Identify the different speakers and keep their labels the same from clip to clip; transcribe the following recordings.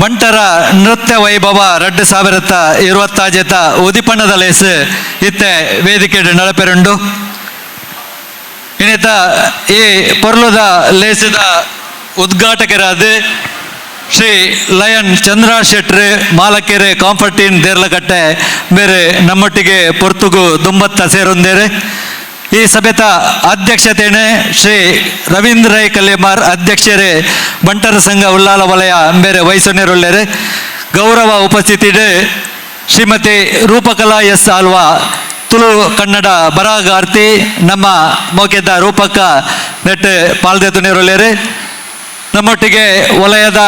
Speaker 1: ಬಂಟರ ನೃತ್ಯ ವೈಭವ 2025 ಉದಿಪನದ ಲೇಸ್ ಇತ್ತೆ ವೇದಿಕೆ ನಡಪೆರುಂಡು. ಇನ್ನಿತ ಈ ಪೊರ್ಲುದ ಲೇಸದ ಉದ್ಘಾಟಕರಾದ ಶ್ರೀ ಲಯನ್ ಚಂದ್ರ ಶೆಟ್ರು ಮಾಲಕೆರೆ ಕಾಂಫರ್ಟಿನ್ ದೇರ್ಲಕಟ್ಟೆ ಬೇರೆ ನಮ್ಮೊಟ್ಟಿಗೆ ಪೊರ್ತುಗು ದುಂಬತ್ತ ಸೇರೊಂದೇರು. ಈ ಸಭೆತ ಅಧ್ಯಕ್ಷತೆನೆ ಶ್ರೀ ರವೀಂದ್ರ ರೈ ಕಲ್ಯಮಾರ್ ಅಧ್ಯಕ್ಷರೇ ಬಂಟರ ಸಂಘ ಉಲ್ಲಾಲ ವಲಯ ಬೇರೆ ವಯಸ್ಸನ್ನೇರುಳ್ಳೇರು. ಗೌರವ ಉಪಸ್ಥಿತಿ ಶ್ರೀಮತಿ ರೂಪಕಲಾ ಎಸ್ ಆಲ್ವಾ ತುಳು ಕನ್ನಡ ಬರಹಗಾರ್ತಿ ನಮ್ಮ ಮೋಕೆದ ರೂಪಕ ನೆಟ್ ಪಾಲ್ದೆತುನೇರುಳ್ಳೇರು. ನಮ್ಮೊಟ್ಟಿಗೆ ವಲಯದ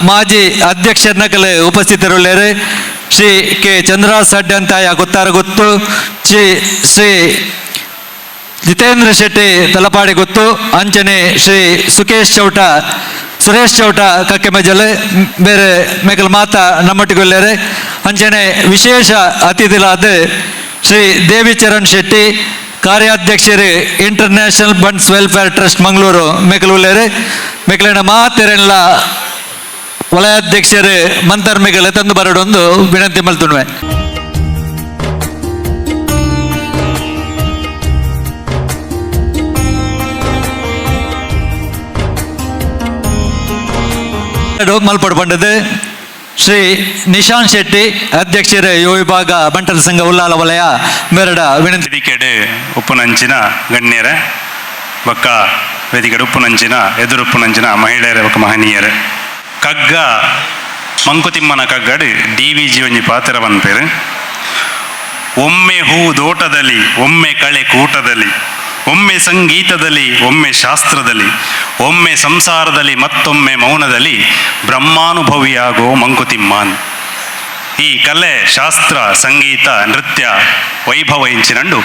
Speaker 1: ಮಾಜಿ ಅಧ್ಯಕ್ಷರನಕಲೆ ಉಪಸ್ಥಿತರುಳ್ಳೇರು. ಶ್ರೀ ಕೆ ಚಂದ್ರ ಸಡ್ಡಂತಾಯ ಗೊತ್ತಾರ ಗೊತ್ತು, ಶ್ರೀ ಶ್ರೀ ಜಿತೇಂದ್ರ ಶೆಟ್ಟಿ ತಲಪಾಡಿ ಗೊತ್ತು, ಅಂಚನೆ ಶ್ರೀ ಸುಕೇಶ್ ಚೌಟ ಸುರೇಶ್ ಚೌಟ ಕಕ್ಕೆಮಜಲೆ ಬೇರೆ ಮೇಕಲ್ ಮಾತಾ ನಮ್ಮೊಟ್ಟಿಗೆ. ಅಂಚನೆ ವಿಶೇಷ ಅತಿಥಿಲಾದ Shri ದೇವಿಚರಣ್ Shetty ಕಾರ್ಯಾಧ್ಯಕ್ಷರು international Bunts welfare trust Mangaluru ಮೇಕಲ್ ಉಳ್ಳೇರು. ಮೇಕಲಿನ ಮಾತೆರೆಲ್ಲ ವಲಯಾಧ್ಯಕ್ಷರು Mantar ಮೇಕಲೆ ತಂದು ಬರಡೊಂದು ವಿನಂತಿ ಮಲ್ತುಣ್ವೆ. ಮಲ್ಪಡು ಪಂಡದು ಶ್ರೀ ನಿಶಾಂತ್ ಶೆಟ್ಟಿ ಅಧ್ಯಕ್ಷರು ಯುವ ವಿಭಾಗ ಬಂಟರ ಸಂಘ ಉಲ್ಲಾಲ ವಲಯ ಮೇರಡ ವಿನಂತಿ.
Speaker 2: ವೇದಿಕೆಡು ಉಪ್ಪುನಂಚಿನ ಗಣ್ಯರ ಬೊಕ್ಕ ವೇದಿಕೆಡು ಉಪ್ಪುನಂಚಿನ ಎದುರುಪ್ಪುನಂಚಿನ ಮಹಿಳೆಯರ ಬೊಕ್ಕ ಮಹನೀಯರು. ಕಗ್ಗ ಮಂಕುತಿಮ್ಮನ ಕಗ್ಗಡು D V G ಒಂಜಿ ಪಾತ್ರ ಪನ್ಪೆರ್. ಒಮ್ಮೆ ಹೂ ದೋಟದಲ್ಲಿ, ಒಮ್ಮೆ ಕಳೆ ಕೂಟದಲ್ಲಿ, ಒಮ್ಮೆ ಸಂಗೀತದಲ್ಲಿ, ಒಮ್ಮೆ ಶಾಸ್ತ್ರದಲ್ಲಿ, ಒಮ್ಮೆ ಸಂಸಾರದಲ್ಲಿ, ಮತ್ತೊಮ್ಮೆ ಮೌನದಲ್ಲಿ ಬ್ರಹ್ಮಾನುಭವಿಯಾಗೋ ಮಂಕುತಿಮ್ಮನ್. ಈ ಕಲೆ ಶಾಸ್ತ್ರ ಸಂಗೀತ ನೃತ್ಯ ವೈಭವ ಇಂಚಿನಂಡು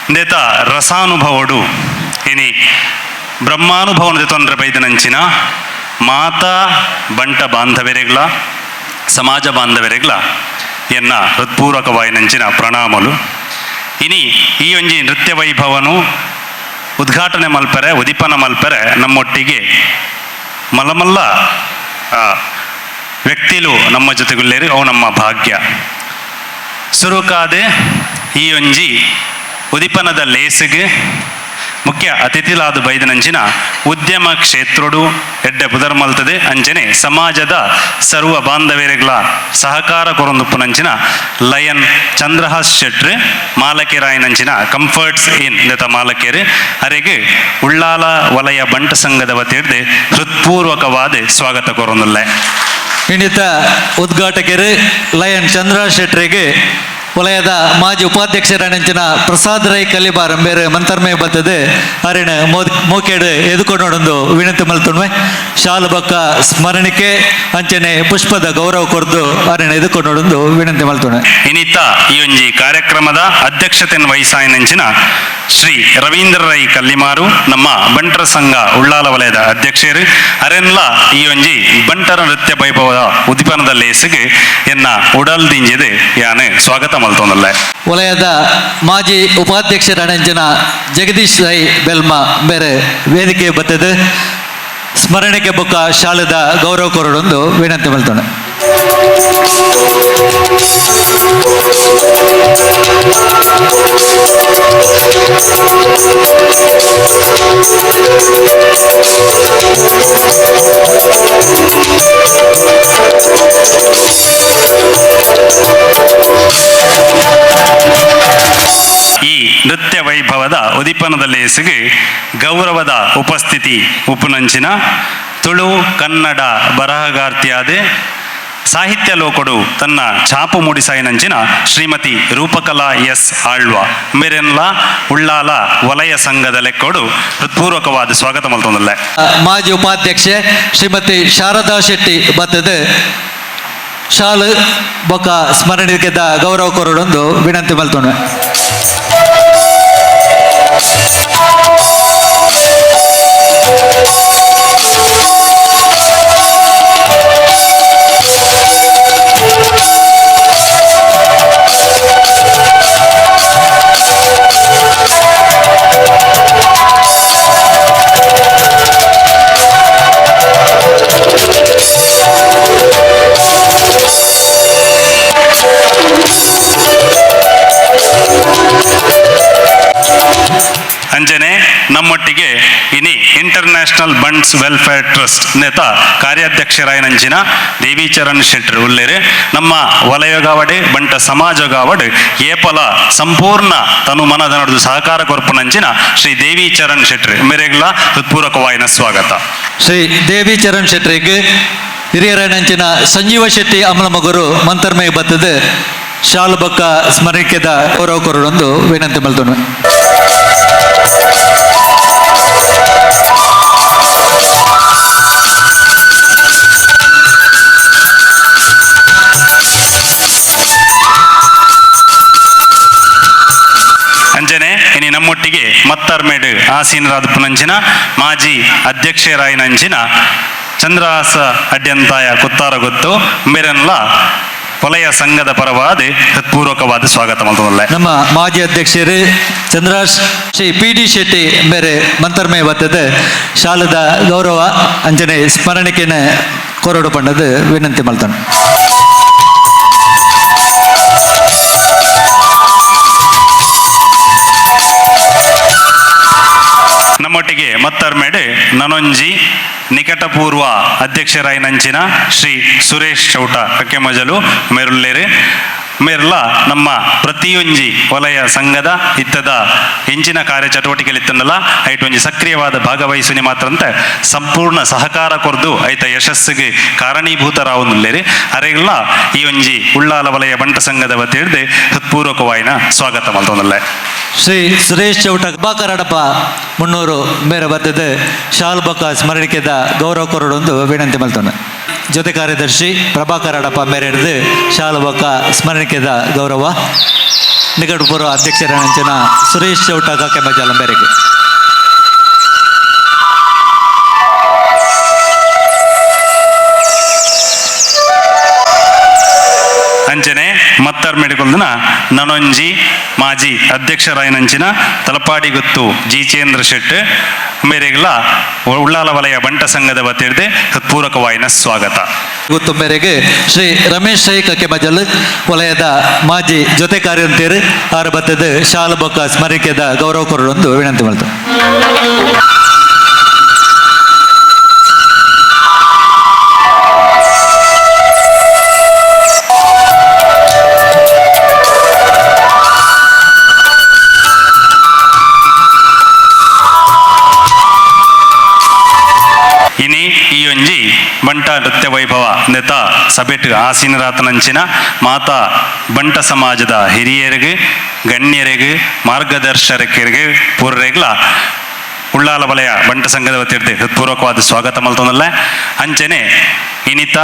Speaker 2: ಇಂದೇತ ರಸಾನುಭವಡು ಇನಿ ಬ್ರಹ್ಮಾನುಭವನದ ತೊಂದರೆ ಬೈದನಂಚಿನ ಮಾತಾ ಬಂಟ ಬಾಂಧವರೆಗ್ಲ ಸಮಾಜ ಬಾಂಧವರೆಗ್ಲ ಎನ್ನ ಹೃತ್ಪೂರ್ವಕವಾಯಿನಂಚಿನ ಪ್ರಣಾಮಲು. ಇನಿ ಈ ಒಂಜಿ ನೃತ್ಯ ವೈಭವನು ಉದ್ಘಾಟನೆ ಮಲ್ಪರೆ ಉದಿಪನ ಮಲ್ಪರೆ ನಮ್ಮೊಟ್ಟಿಗೆ ಮಲಮಲ್ಲ ವ್ಯಕ್ತಿಲು ನಮ್ಮ ಜೊತೆಗುಲ್ಲೇರಿ, ಅವು ನಮ್ಮ ಭಾಗ್ಯ. ಸುರುಕಾದೆ ಈ ಒಂಜಿ ಉದಿಪನದ ಲೇಸಿಗೆ ಮುಖ್ಯ ಅತಿಥಿಲಾದ ಬೈದನಂಚಿನ ಉದ್ಯಮ ಕ್ಷೇತ್ರಡು ಎಡ್ಡೆ ಪುದರ್ಮಲ್ತದೆ ಅಂಚನೆ ಸಮಾಜದ ಸರ್ವ ಬಾಂಧವ್ಯಗಳ ಸಹಕಾರ ಕೊರೊಂದುಪ್ಪುನಂಚಿನ ಲಯನ್ ಚಂದ್ರಹಾಸ್ ಶೆಟ್ರು ಮಾಲಕೆರಾಯನಂಚಿನ ಕಂಫರ್ಟ್ಸ್ ಇನ್ ದತ ಮಾಲಕೇರು ಅರೆಗೆ ಉಳ್ಳಾಲ ವಲಯ ಬಂಟ ಸಂಘದ ವತಿಯಿರ್ದೆ ಹೃತ್ಪೂರ್ವಕವಾದ ಸ್ವಾಗತ ಕೊರೊಂದುಲ್ಲೆ.
Speaker 1: ಇನ್ನಿತ ಉದ್ಘಾಟಕರು ಲಯನ್ ಚಂದ್ರ ಶೆಟ್ರಿಗೆ ವಲಯದ ಮಾಜಿ ಉಪಾಧ್ಯಕ್ಷರ ಪ್ರಸಾದ್ ರೈ ಕಲಿಬಾರ್ ಬೇರೆ ಮಂತರ್ಮೆ ಬರ್ತದೆ ಅರಿಣ ಮೋಕೇಡು ಎದುಕೊಂಡೊಂದು ವಿನಂತಿ ಮಲ್ತುಣ್ವೆ. ಶಾಲು ಬಕ್ಕ ಸ್ಮರಣಿಕೆ ಅಂಚನೆ ಪುಷ್ಪದ ಗೌರವ ಕೊರ್ದು ಅರಿಣ ಎದುಕೊಂಡೊಂದು ವಿನಂತಿ ಮಲ್ತುಣ್ವೆ.
Speaker 2: ಇನ್ನಿತ ಈ ಒಂಜಿ ಕಾರ್ಯಕ್ರಮದ ಅಧ್ಯಕ್ಷತೆಯನ್ನು ವಹಿಸಾಯಿನಂಚಿನ ಶ್ರೀ ರವೀಂದ್ರ ರೈ ಕಲ್ಲಿಮಾರು ನಮ್ಮ ಬಂಟರ ಸಂಘ ಉಳ್ಳಾಲ ವಲಯದ ಅಧ್ಯಕ್ಷರು ಅರೆನ್ಲ ಈ ಒಂಜಿ ಬಂಟರ ನೃತ್ಯ ವೈಭವದ ಉದ್ದೀಪನದ ಲೇಸಿಗೆ ಎನ್ನ ಉಡಲ್ ದಿಂಜಿದೆ ಯಾನೆ ಸ್ವಾಗತ ಮಲ್ತೊಂದಲ್ಲೆ.
Speaker 1: ವಲಯದ ಮಾಜಿ ಉಪಾಧ್ಯಕ್ಷರ ಜಗದೀಶ್ ರೈ ಬೆಲ್ಮ ಬೇರೆ ವೇದಿಕೆ ಬರ್ತದೆ ಸ್ಮರಣಿಕೆ ಬೊಕ್ಕ ಶಾಲೆದ ಗೌರವ ಕೊರಡೊಂದು ವಿನಂತಿ ಮಲ್ತೊಂಡೆ.
Speaker 2: ಈ ನೃತ್ಯ ವೈಭವದ ಉದ್ದೀಪನದ ಲೇಸಿಗೆ ಗೌರವದ ಉಪಸ್ಥಿತಿ ಉಪುನಂಚಿನ ತುಳು ಕನ್ನಡ ಬರಹಗಾರ್ತಿಯಾದ ಸಾಹಿತ್ಯ ಲೋಕಡು ತನ್ನ ಛಾಪು ಮೂಡಿಸಾಯಿನಂಚಿನ ಶ್ರೀಮತಿ ರೂಪಕಲಾ ಎಸ್ ಆಳ್ವ ಮೇರೆನ್ಲ ಉಳ್ಳಾಲ ವಲಯ ಸಂಘದ ಲೆಕ್ಕೋಡು ಹೃತ್ಪೂರ್ವಕವಾದ ಸ್ವಾಗತ ಮಲ್ತೊಂದಲ್ಲೆ.
Speaker 1: ಮಾಜಿ ಉಪಾಧ್ಯಕ್ಷೆ ಶ್ರೀಮತಿ ಶಾರದಾ ಶೆಟ್ಟಿ ಬರ್ತದೆ ಶಾಲು ಬೊಕ್ಕ ಸ್ಮರಣಿಕೆದ ಗೌರವ ಕೊರಡೊಂದು ವಿನಂತಿ ಮಲ್ತೊಂಡೆ.
Speaker 2: ನಮ್ಮೊಟ್ಟಿಗೆ ಇನಿ international bunts welfare trust ನೇತ ಕಾರ್ಯಾಧ್ಯಕ್ಷರಾಯನಂಚಿನ ದೇವಿಚರಣ್ Shettar ಉಲ್ಲೇರು. ನಮ್ಮ ವಲಯಗಾವಡೆ ಬಂಟ ಸಮಾಜಗಾವಡ್ ಏಪಲ ಸಂಪೂರ್ಣ ತನು ಮನದ ನಡೆದು ಸಹಕಾರ ಕೊರ್ಪುನಂಚಿನ ಶ್ರೀ ದೇವಿಚರಣ್ ಶೆಟ್ಟರ್ ಮೇರೆಗ್ಲ ಹೃತ್ಪೂರ್ವಕವಾಯಿನ ಸ್ವಾಗತ.
Speaker 1: ಶ್ರೀ ದೇವಿಚರಣ್ ಶೆಟ್ಟರಿಗೆ ಹಿರಿಯರನಂಚಿನ ಸಂಜೀವ ಶೆಟ್ಟಿ ಅಮಲಮಗುರು ಮಂತರ್ಮೈ ಬತ್ತದ ಶಾಲು ಬೊಕ್ಕ ಸ್ಮರಣಿಕೆದ ಗೌರವ ಕೊರಡೊಂದು ವಿನಂತಿ ಮಲ್ತೊನು.
Speaker 2: ಅಂಜನೆ ಇನಿ ನಮ್ಮೊಟ್ಟಿಗೆ ಮತ್ತರ್ಮೇಡು ಆಸೀನರಾದ ಪುನಂಚಿನ ಮಾಜಿ ಅಧ್ಯಕ್ಷರಾಯಿನಂಚಿನ ಚಂದ್ರಹಾಸ ಅಡ್ಯಂತಾಯ ಕುತ್ತಾರ ಗೊತ್ತು ಮೇರೆನ್ಲ ವಲಯ ಸಂಘದ ಪರವಾದ ಹೃತ್ಪೂರ್ವಕವಾದ ಸ್ವಾಗತ ಮಲ್ತೊಂದುಲ್ಲೆ.
Speaker 1: ನಮ್ಮ ಮಾಜಿ ಅಧ್ಯಕ್ಷರು ಚಂದ್ರ ಶ್ರೀ ಪಿ ಡಿ ಶೆಟ್ಟಿ ಮೇರೆ ಮಂತರ್ಮೈ ಬತ್ತದ ಶಾಲದ ಗೌರವ ಅಂಜನೆ ಸ್ಮರಣಿಕೆನ ಕೊರಡು ಪಂಡದು ವಿನಂತಿ ಮಲ್ತೊನು.
Speaker 2: ನಮ್ಮೊಟ್ಟಿಗೆ ಮತ್ತರ್ಮೇಡು ನನೊಂಜಿ ನಿಕಟಪೂರ್ವ ಅಧ್ಯಕ್ಷರಾಯಿನಂಚಿನ ಶ್ರೀ ಸುರೇಶ್ ಚೌಟ ಕಕ್ಕೆಮಜಲು ಮೇರುಲ್ಲೇರು. ಮೇರ್ಲ ನಮ್ಮ ಪ್ರತಿಯೊಂಜಿ ವಲಯ ಸಂಘದ ಇತ್ತದ ಎಂಚಿನ ಕಾರ್ಯಚಟುವಟಿಕೆಗಳಿತ್ತನ್ನಲ್ಲ ಐಟ್ ಒಂಜಿ ಸಕ್ರಿಯವಾದ ಭಾಗವಹಿಸುನಿ ಮಾತ್ರಂತೆ ಸಂಪೂರ್ಣ ಸಹಕಾರ ಕೊರ್ದು ಐತ ಯಶಸ್ಸಿಗೆ ಕಾರಣೀಭೂತರಾವುನುಲ್ಲೇರಿ. ಅರೆಗ್ಲ ಈ ಒಂಜಿ ಉಳ್ಳಾಲ ವಲಯ ಬಂಟ ಸಂಘದ ವತಿಯಿಡ್ದು ಹೃತ್ಪೂರ್ವಕವಾಯಿನ ಸ್ವಾಗತ ಮಲ್ತೊಂದುಲ್ಲೆ.
Speaker 1: ಶ್ರೀ ಸುರೇಶ್ ಚೌಟ ಬಾಕರಡಪ್ಪ 300 ಮೇರೆ ಬತ್ತದ ಶಾಲ್ ಬೊಕ್ಕ ಸ್ಮರಣಿಕೆದ ಗೌರವ ಕೊರಡೊಂದು ವಿನಂತಿ ಮಲ್ತೊನು. ಜೊತೆ ಕಾರ್ಯದರ್ಶಿ ಪ್ರಭಾಕರ್ ಅಡಪ ಮೇರೆ ಹಿಡಿದು ಶಾಲು ಬೊಕ್ಕ ಸ್ಮರಣಿಕೆದ ಗೌರವ ನಿಕಟಪೂರ್ವ ಅಧ್ಯಕ್ಷರ ಸುರೇಶ್ ಚೌಟ ಕಾಕೆಮಜಾಲ ಮೇರೆಗೆ.
Speaker 2: ಅಂಚನೆ ಮತ್ತರ್ ಮೆಡಿಕೊಲ್ದನ ನನೊಂಜಿ ಮಾಜಿ ಅಧ್ಯಕ್ಷರಾಯನಂಚಿನ ತಲಪಾಡಿ ಗುತ್ತು ಜೀಚೇಂದ್ರ ಶೆಟ್ ಮೇರೆಗ್ಲ ಉಳ್ಳಾಲ ವಲಯ ಬಂಟ ಸಂಘದ ವತಿಯಿಡ್ದು ಹೃತ್ಪೂರ್ವಕವಾಯಿನ ಸ್ವಾಗತ.
Speaker 1: ಗೊತ್ತು ಮೇರೆಗೆ ಶ್ರೀ ರಮೇಶ್ ರೈ ಕಕ್ಕೆಮಜಲ್ ವಲಯದ ಮಾಜಿ ಜೊತೆ ಕಾರ್ಯಂತೇರು ಆರು ಬತ್ತದ ಶಾಲು ಬೊಕ್ಕ ಸ್ಮರಣಿಕೆದ ಗೌರವ ಕೊರಡೊಂದು ವಿನಂತಿ ಮಲ್ತು.
Speaker 2: ಇನಿ ಈ ಒಂಜಿ ಬಂಟ ನೃತ್ಯ ವೈಭವ ನೆತ ಸಭೆಟ್ ಆಸೀನರಾತನಂಚಿನ ಮಾತಾ ಬಂಟ ಸಮಾಜದ ಹಿರಿಯರಿಗೆ ಗಣ್ಯರಿಗೆ ಮಾರ್ಗದರ್ಶಕರಿಗೆ ಪೂರ್ವರೆಗ್ಲ ಉಳ್ಳಾಲ ವಲಯ ಬಂಟ ಸಂಘದ ವತಿಯಿಡ್ದು ಹೃತ್ಪೂರ್ವಕವಾದ ಸ್ವಾಗತ ಮಲ್ತೊಂದುಲ್ಲೆ. ಅಂಚನೆ ಇನಿತ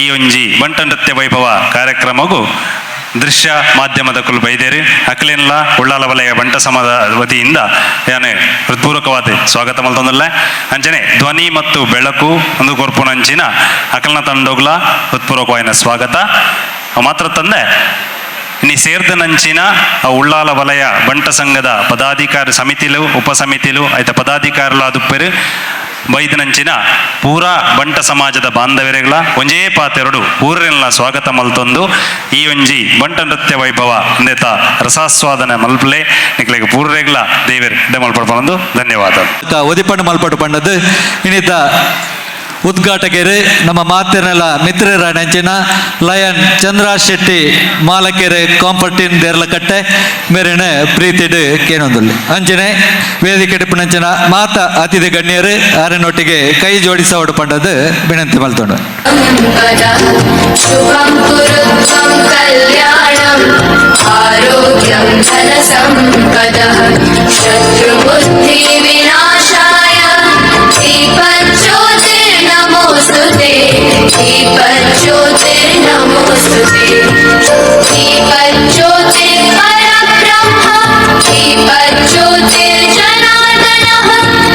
Speaker 2: ಈ ಒಂಜಿ ಬಂಟ ನೃತ್ಯ ವೈಭವ ಕಾರ್ಯಕ್ರಮಗೂ ದೃಶ್ಯ ಮಾಧ್ಯಮದ ಕುಲ್ ಬೈದೇರಿ ಅಕ್ಲೇನ್ಲ ಉಳ್ಳಾಲ ವಲಯ ಬಂಟ ಸಮಾಜದ ವತಿಯಿಂದ ಯಾನೆ ಹೃತ್ಪೂರ್ವಕವಾದ ಸ್ವಾಗತ ಮಲ್ತೊಂದುಲ್ಲೆ. ಅಂಚನೆ ಧ್ವನಿ ಮತ್ತು ಬೆಳಕು ಒಂದು ಕೊರ್ಪುನಂಚಿನ ಅಕಲ್ನ ತಂಡೋಗ್ಲ ಹೃತ್ಪೂರ್ವಕವಾಯಿನ ಸ್ವಾಗತ ಮಾತ್ರ ತಂದೆ. ಇನಿ ಸೇರ್ದನಂಚಿನ ಉಳ್ಳಾಲ ವಲಯ ಬಂಟ ಸಂಘದ ಪದಾಧಿಕಾರಿ ಸಮಿತಿಲು ಉಪಸಮಿತಿಲು ಆಯ್ತ ಪದಾಧಿಕಾರಿಲು ಅದುಪ್ಪೆರು ಬೈದನಂಚಿನ ಪೂರಾ ಬಂಟ ಸಮಾಜದ ಬಾಂಧವ್ಯರೆಗಳ ಒಂಜೇ ಪಾತೆರಡು ಪೂರೆಲ್ಲ ಸ್ವಾಗತ ಮಲ್ತೊಂದು ಈ ಒಂಜಿ ಬಂಟ ನೃತ್ಯ ವೈಭವ ನೇತ ರಸಾಸ್ವಾದನೆ ಮಲ್ಪಲೆ ನಿಕ್ಲೆಗ್ ಪೂರ್ರೆಗ್ಲ ದೇವೆರ್ ಮಲ್ಪಡ್ಪಂದು ಧನ್ಯವಾದ.
Speaker 1: ಒದಿಪಣ್ಣ ಮಲ್ಪಟ್ಟು ಪಂಡದ್ದು ಇನ್ನಿತ ಉದ್ಘಾಟಕರು ನಮ್ಮ ಮಾತಿನೆಲ್ಲ ಮಿತ್ರರ ನೆಂಚಿನ ಲಯನ್ ಚಂದ್ರ ಶೆಟ್ಟಿ ಮಾಲಕೆರೆ ಕಾಂಪರ್ಟಿನ್ ದೇರ್ಲಕಟ್ಟೆ ಮೇರಿನ ಪ್ರೀತಿಡು ಕೇನೊಂದುಲ್ಲಿ. ಅಂಚನೆ ವೇದಿಕೆ ಟಿಪ್ಪುನಂಚಿನ ಮಾತ ಅತಿಥಿ ಗಣ್ಯರು ಆರನೊಟ್ಟಿಗೆ ಕೈ ಜೋಡಿಸೋಡು ಪಂಡದ್ದು ವಿನಂತಿ ಮಲ್ತೊಂಡು.
Speaker 3: ಶುಭಂ ಕುರು ತ್ವಂ ಕಲ್ಯಾಣಂ ಆರೋಗ್ಯಂ ಧನ ಸಂಪದಃ ಶತ್ರುಬುದ್ಧಿ ವಿನಾಶಾಯ ದೀಪಜ್ಯೋತಿರ್ನಮೋಸ್ತುತೆ ದೀಪಜ್ಯೋತಿರ್ನಮೋಸ್ತುತೆ ದೀಪಜ್ಯೋತಿರ್ಪರಬ್ರಹ್ಮ ದೀಪಜ್ಯೋತಿರ್ಜನಾರ್ದನಃ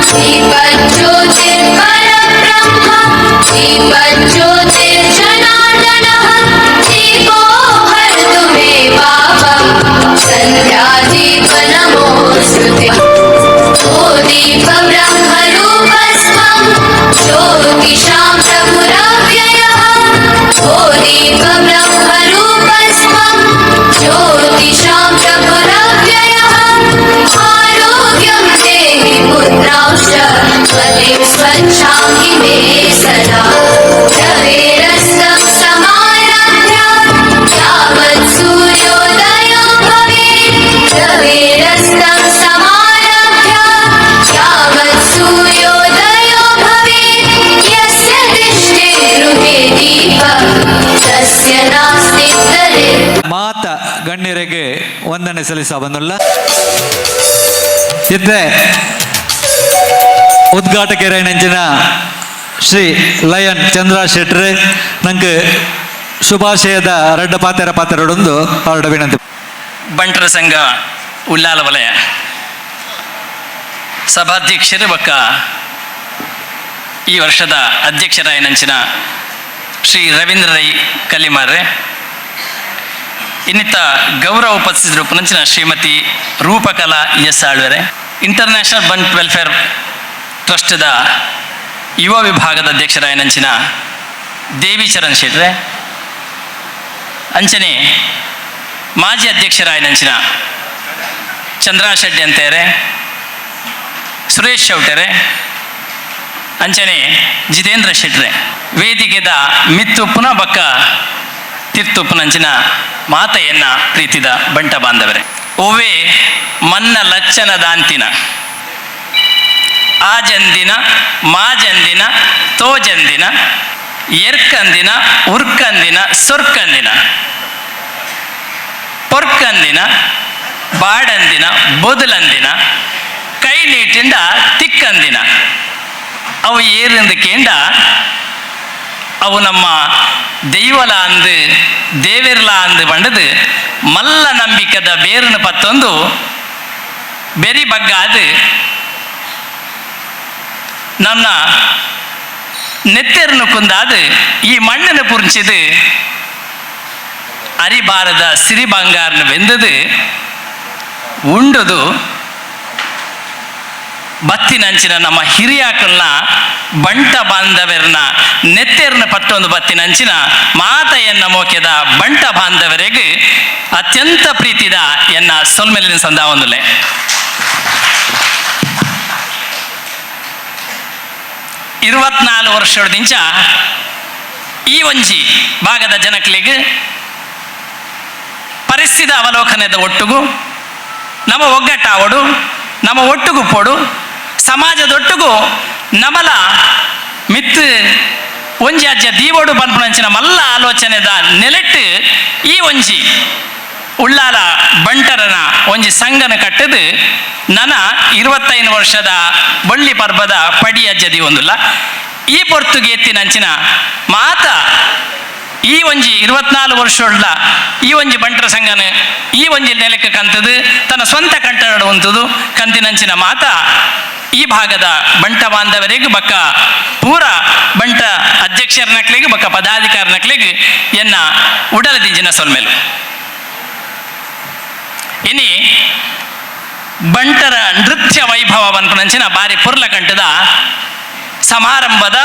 Speaker 3: ದೀಪಜ್ಯೋತಿರ್ಪರಬ್ರಹ್ಮ ದೀಪಜ್ಯೋತಿರ್ಜನಾರ್ದನಃ ದೀಪೋ ಹರತು ಮೇ ಪಾಪಂ ಸಂಧ್ಯಾದೀಪ ನಮೋಸ್ತುತೆ. ಓ ದೀಪ
Speaker 1: ಅಭಿನಂದನೆ ಸಲ್ಲಿಸ ಬಂದುಲ್ಲ. ಇತ್ತೆ ಉದ್ಘಾಟಕರೇನಂಚಿನ ಶ್ರೀ ಲಯನ್ ಚಂದ್ರ ಶೆಟ್ರ್ ನಂಗೆ ಶುಭಾಶಯದ ರಡ್ಡ ಪಾತೆರ ಪಾತೆರಡೊಂದು ಅವರ ವಿನಂತಿ.
Speaker 4: ಬಂಟರ ಸಂಘ ಉಲ್ಲಾಲ ವಲಯ ಸಭಾಧ್ಯಕ್ಷರು ಬೊಕ್ಕ ಈ ವರ್ಷದ ಅಧ್ಯಕ್ಷರಾಯನಂಚಿನ ಶ್ರೀ ರವೀಂದ್ರ ರೈ ಕಲಿಮಾರ್ರೆ, ಇನ್ನಿತ ಗೌರವ ಉಪಸ್ಥಿತರು ಪುನಂಚಿನ ಶ್ರೀಮತಿ ರೂಪಕಲಾ ಎಸ್ ಆಳ್ವೆರೆ, ಇಂಟರ್ನ್ಯಾಷನಲ್ ಬಂಟ್ ವೆಲ್ಫೇರ್ ಟ್ರಸ್ಟ್ದ ಯುವ ವಿಭಾಗದ ಅಧ್ಯಕ್ಷರಾಯನಂಚಿನ ದೇವಿ ಚರಣ್ ಶೆಟ್ರೆ, ಅಂಚನೆ ಮಾಜಿ ಅಧ್ಯಕ್ಷರಾಯನಂಚಿನ ಚಂದ್ರಾ ಶೆಟ್ಟಿ ಅಂತೇರೆ, ಸುರೇಶ್ ಚೌಟೆರೆ, ಅಂಚನೆ ಜಿತೇಂದ್ರ ಶೆಟ್ರೆ, ವೇದಿಕೆದ ಮಿತ್ತುಪ್ಪುನ ಬಕ್ಕ ತಿರ್ತುಪ್ಪುನಂಚಿನ ಮಾತೆಯನ್ನ ಪ್ರೀತಿದ ಬಂಟ ಬಾಂಧವರೇ, ಒವ್ವೆ ಮನ್ನ ಲಚ್ಚನ ದಾಂತಿನ ಆಜಂದಿನ ಮಾಜಂದಿನ ತೋಜಂದಿನ ಎರ್ಕಂದಿನ ಉರ್ಕಂದಿನ ಸೊರ್ಕಂದಿನ ಪೊರ್ಕಂದಿನ ಬಾಡಂದಿನ ಬೊದಲಂದಿನ ಕೈ ನೀಟಿಂದ ತಿಕ್ಕಂದಿನ ಅವು ಏರಿಂದ ಕೇಂಡ ಅವು ನಮ್ಮ ದೈವಲ ಅಂದು ದೇವಿರ್ಲ ಅಂದು ಬಂಡದು ಮಲ್ಲ ನಂಬಿಕದ ಬೇರನ ಪತ್ತೊಂದು ಬೆರಿ ಬಗ್ಗಾದು ನನ್ನ ನೆತ್ತೆರನು ಕುಂದಾದು ಈ ಮಣ್ಣನ್ನು ಪುರ್ಚಿದು ಅರಿಬಾರದ ಸಿರಿ ಬಂಗಾರನ ಬೆಂದದು ಉಂಡುದು ಬತ್ತಿನಂಚಿನ ನಮ್ಮ ಹಿರಿಯಾಕಲ್ನ ಬಂಟ ಬಾಂಧವರನ್ನ ನೆತ್ತೆರ್ನ ಪಟ್ಟೊಂದು ಬತ್ತಿನಂಚಿನ ಮಾತೆಯನ್ನ ಮೋಕೆದ ಬಂಟ ಬಾಂಧವರಿಗೆ ಅತ್ಯಂತ ಪ್ರೀತಿದ ಎನ್ನ ಸೊಲ್ಮೆಲಿನ ಸಂದಾವೊಂದುಲೆ. 24 ವರ್ಷದಿಂಚ ಈ ಒಂಜಿ ಭಾಗದ ಜನಕ್ಲಿಗೆ ಪರಿಸ್ಥಿತಿ ಅವಲೋಕನದ ಒಟ್ಟುಗು ನಮ್ಮ ಒಗ್ಗಟ್ಟಾವಡು, ನಮ್ಮ ಒಟ್ಟುಗು ಪೋಡು, ಸಮಾಜದೊಟ್ಟುಗು ನಮಲ ಮಿತ್ತು ಒಂಜಿ ಅಜ್ಜ ದೀವೋಡು ಪನ್ಪುನಂಚಿನ ಮಲ್ಲ ಆಲೋಚನೆದ ನೆಲೆಟ್ಟು ಈ ಒಂಜಿ ಉಳ್ಳಾಲ ಬಂಟರನ ಒಂಜಿ ಸಂಘನ ಕಟ್ಟದು ನನ 25 ವರ್ಷದ ಬಳ್ಳಿ ಪರ್ಬದ ಪಡಿ ಅಜ್ಜ ದೀವೊಂದುಲ್ಲ. ಈ ಪೊರ್ತುಗೆ ಎತ್ತಿನಂಚಿನ ಮಾತ ಈ ಒಂಜಿ 24 ವರ್ಷ ಈ ಒಂಜಿ ಬಂಟರ ಸಂಘನ ಈ ಒಂಜಿ ನೆಲಕ್ಕೆ ಕಂತದು ತನ್ನ ಸ್ವಂತ ಕಂಠ ಉಂತದು ಕಂತಿನಂಚಿನ ಮಾತ ಈ ಭಾಗದ ಬಂಟ ಬಾಂಧವರಿಗೆ ಬಕ್ಕ ಪೂರ ಬಂಟ ಅಧ್ಯಕ್ಷರ ನಕ್ಲಿಗೆ ಬಕ್ಕ ಪದಾಧಿಕಾರಿ ನಕ್ಲಿಗೆ ಎನ್ನ ಉಡಲ ದಿಂಜಿನ ಸೊಲ್ಮೆಲು. ಇನಿ ಬಂಟರ ನೃತ್ಯ ವೈಭವ ಪನ್ಪುನಂಚಿನ ಬಾರಿ ಪುರ್ಲಕಂಠದ ಸಮಾರಂಭದ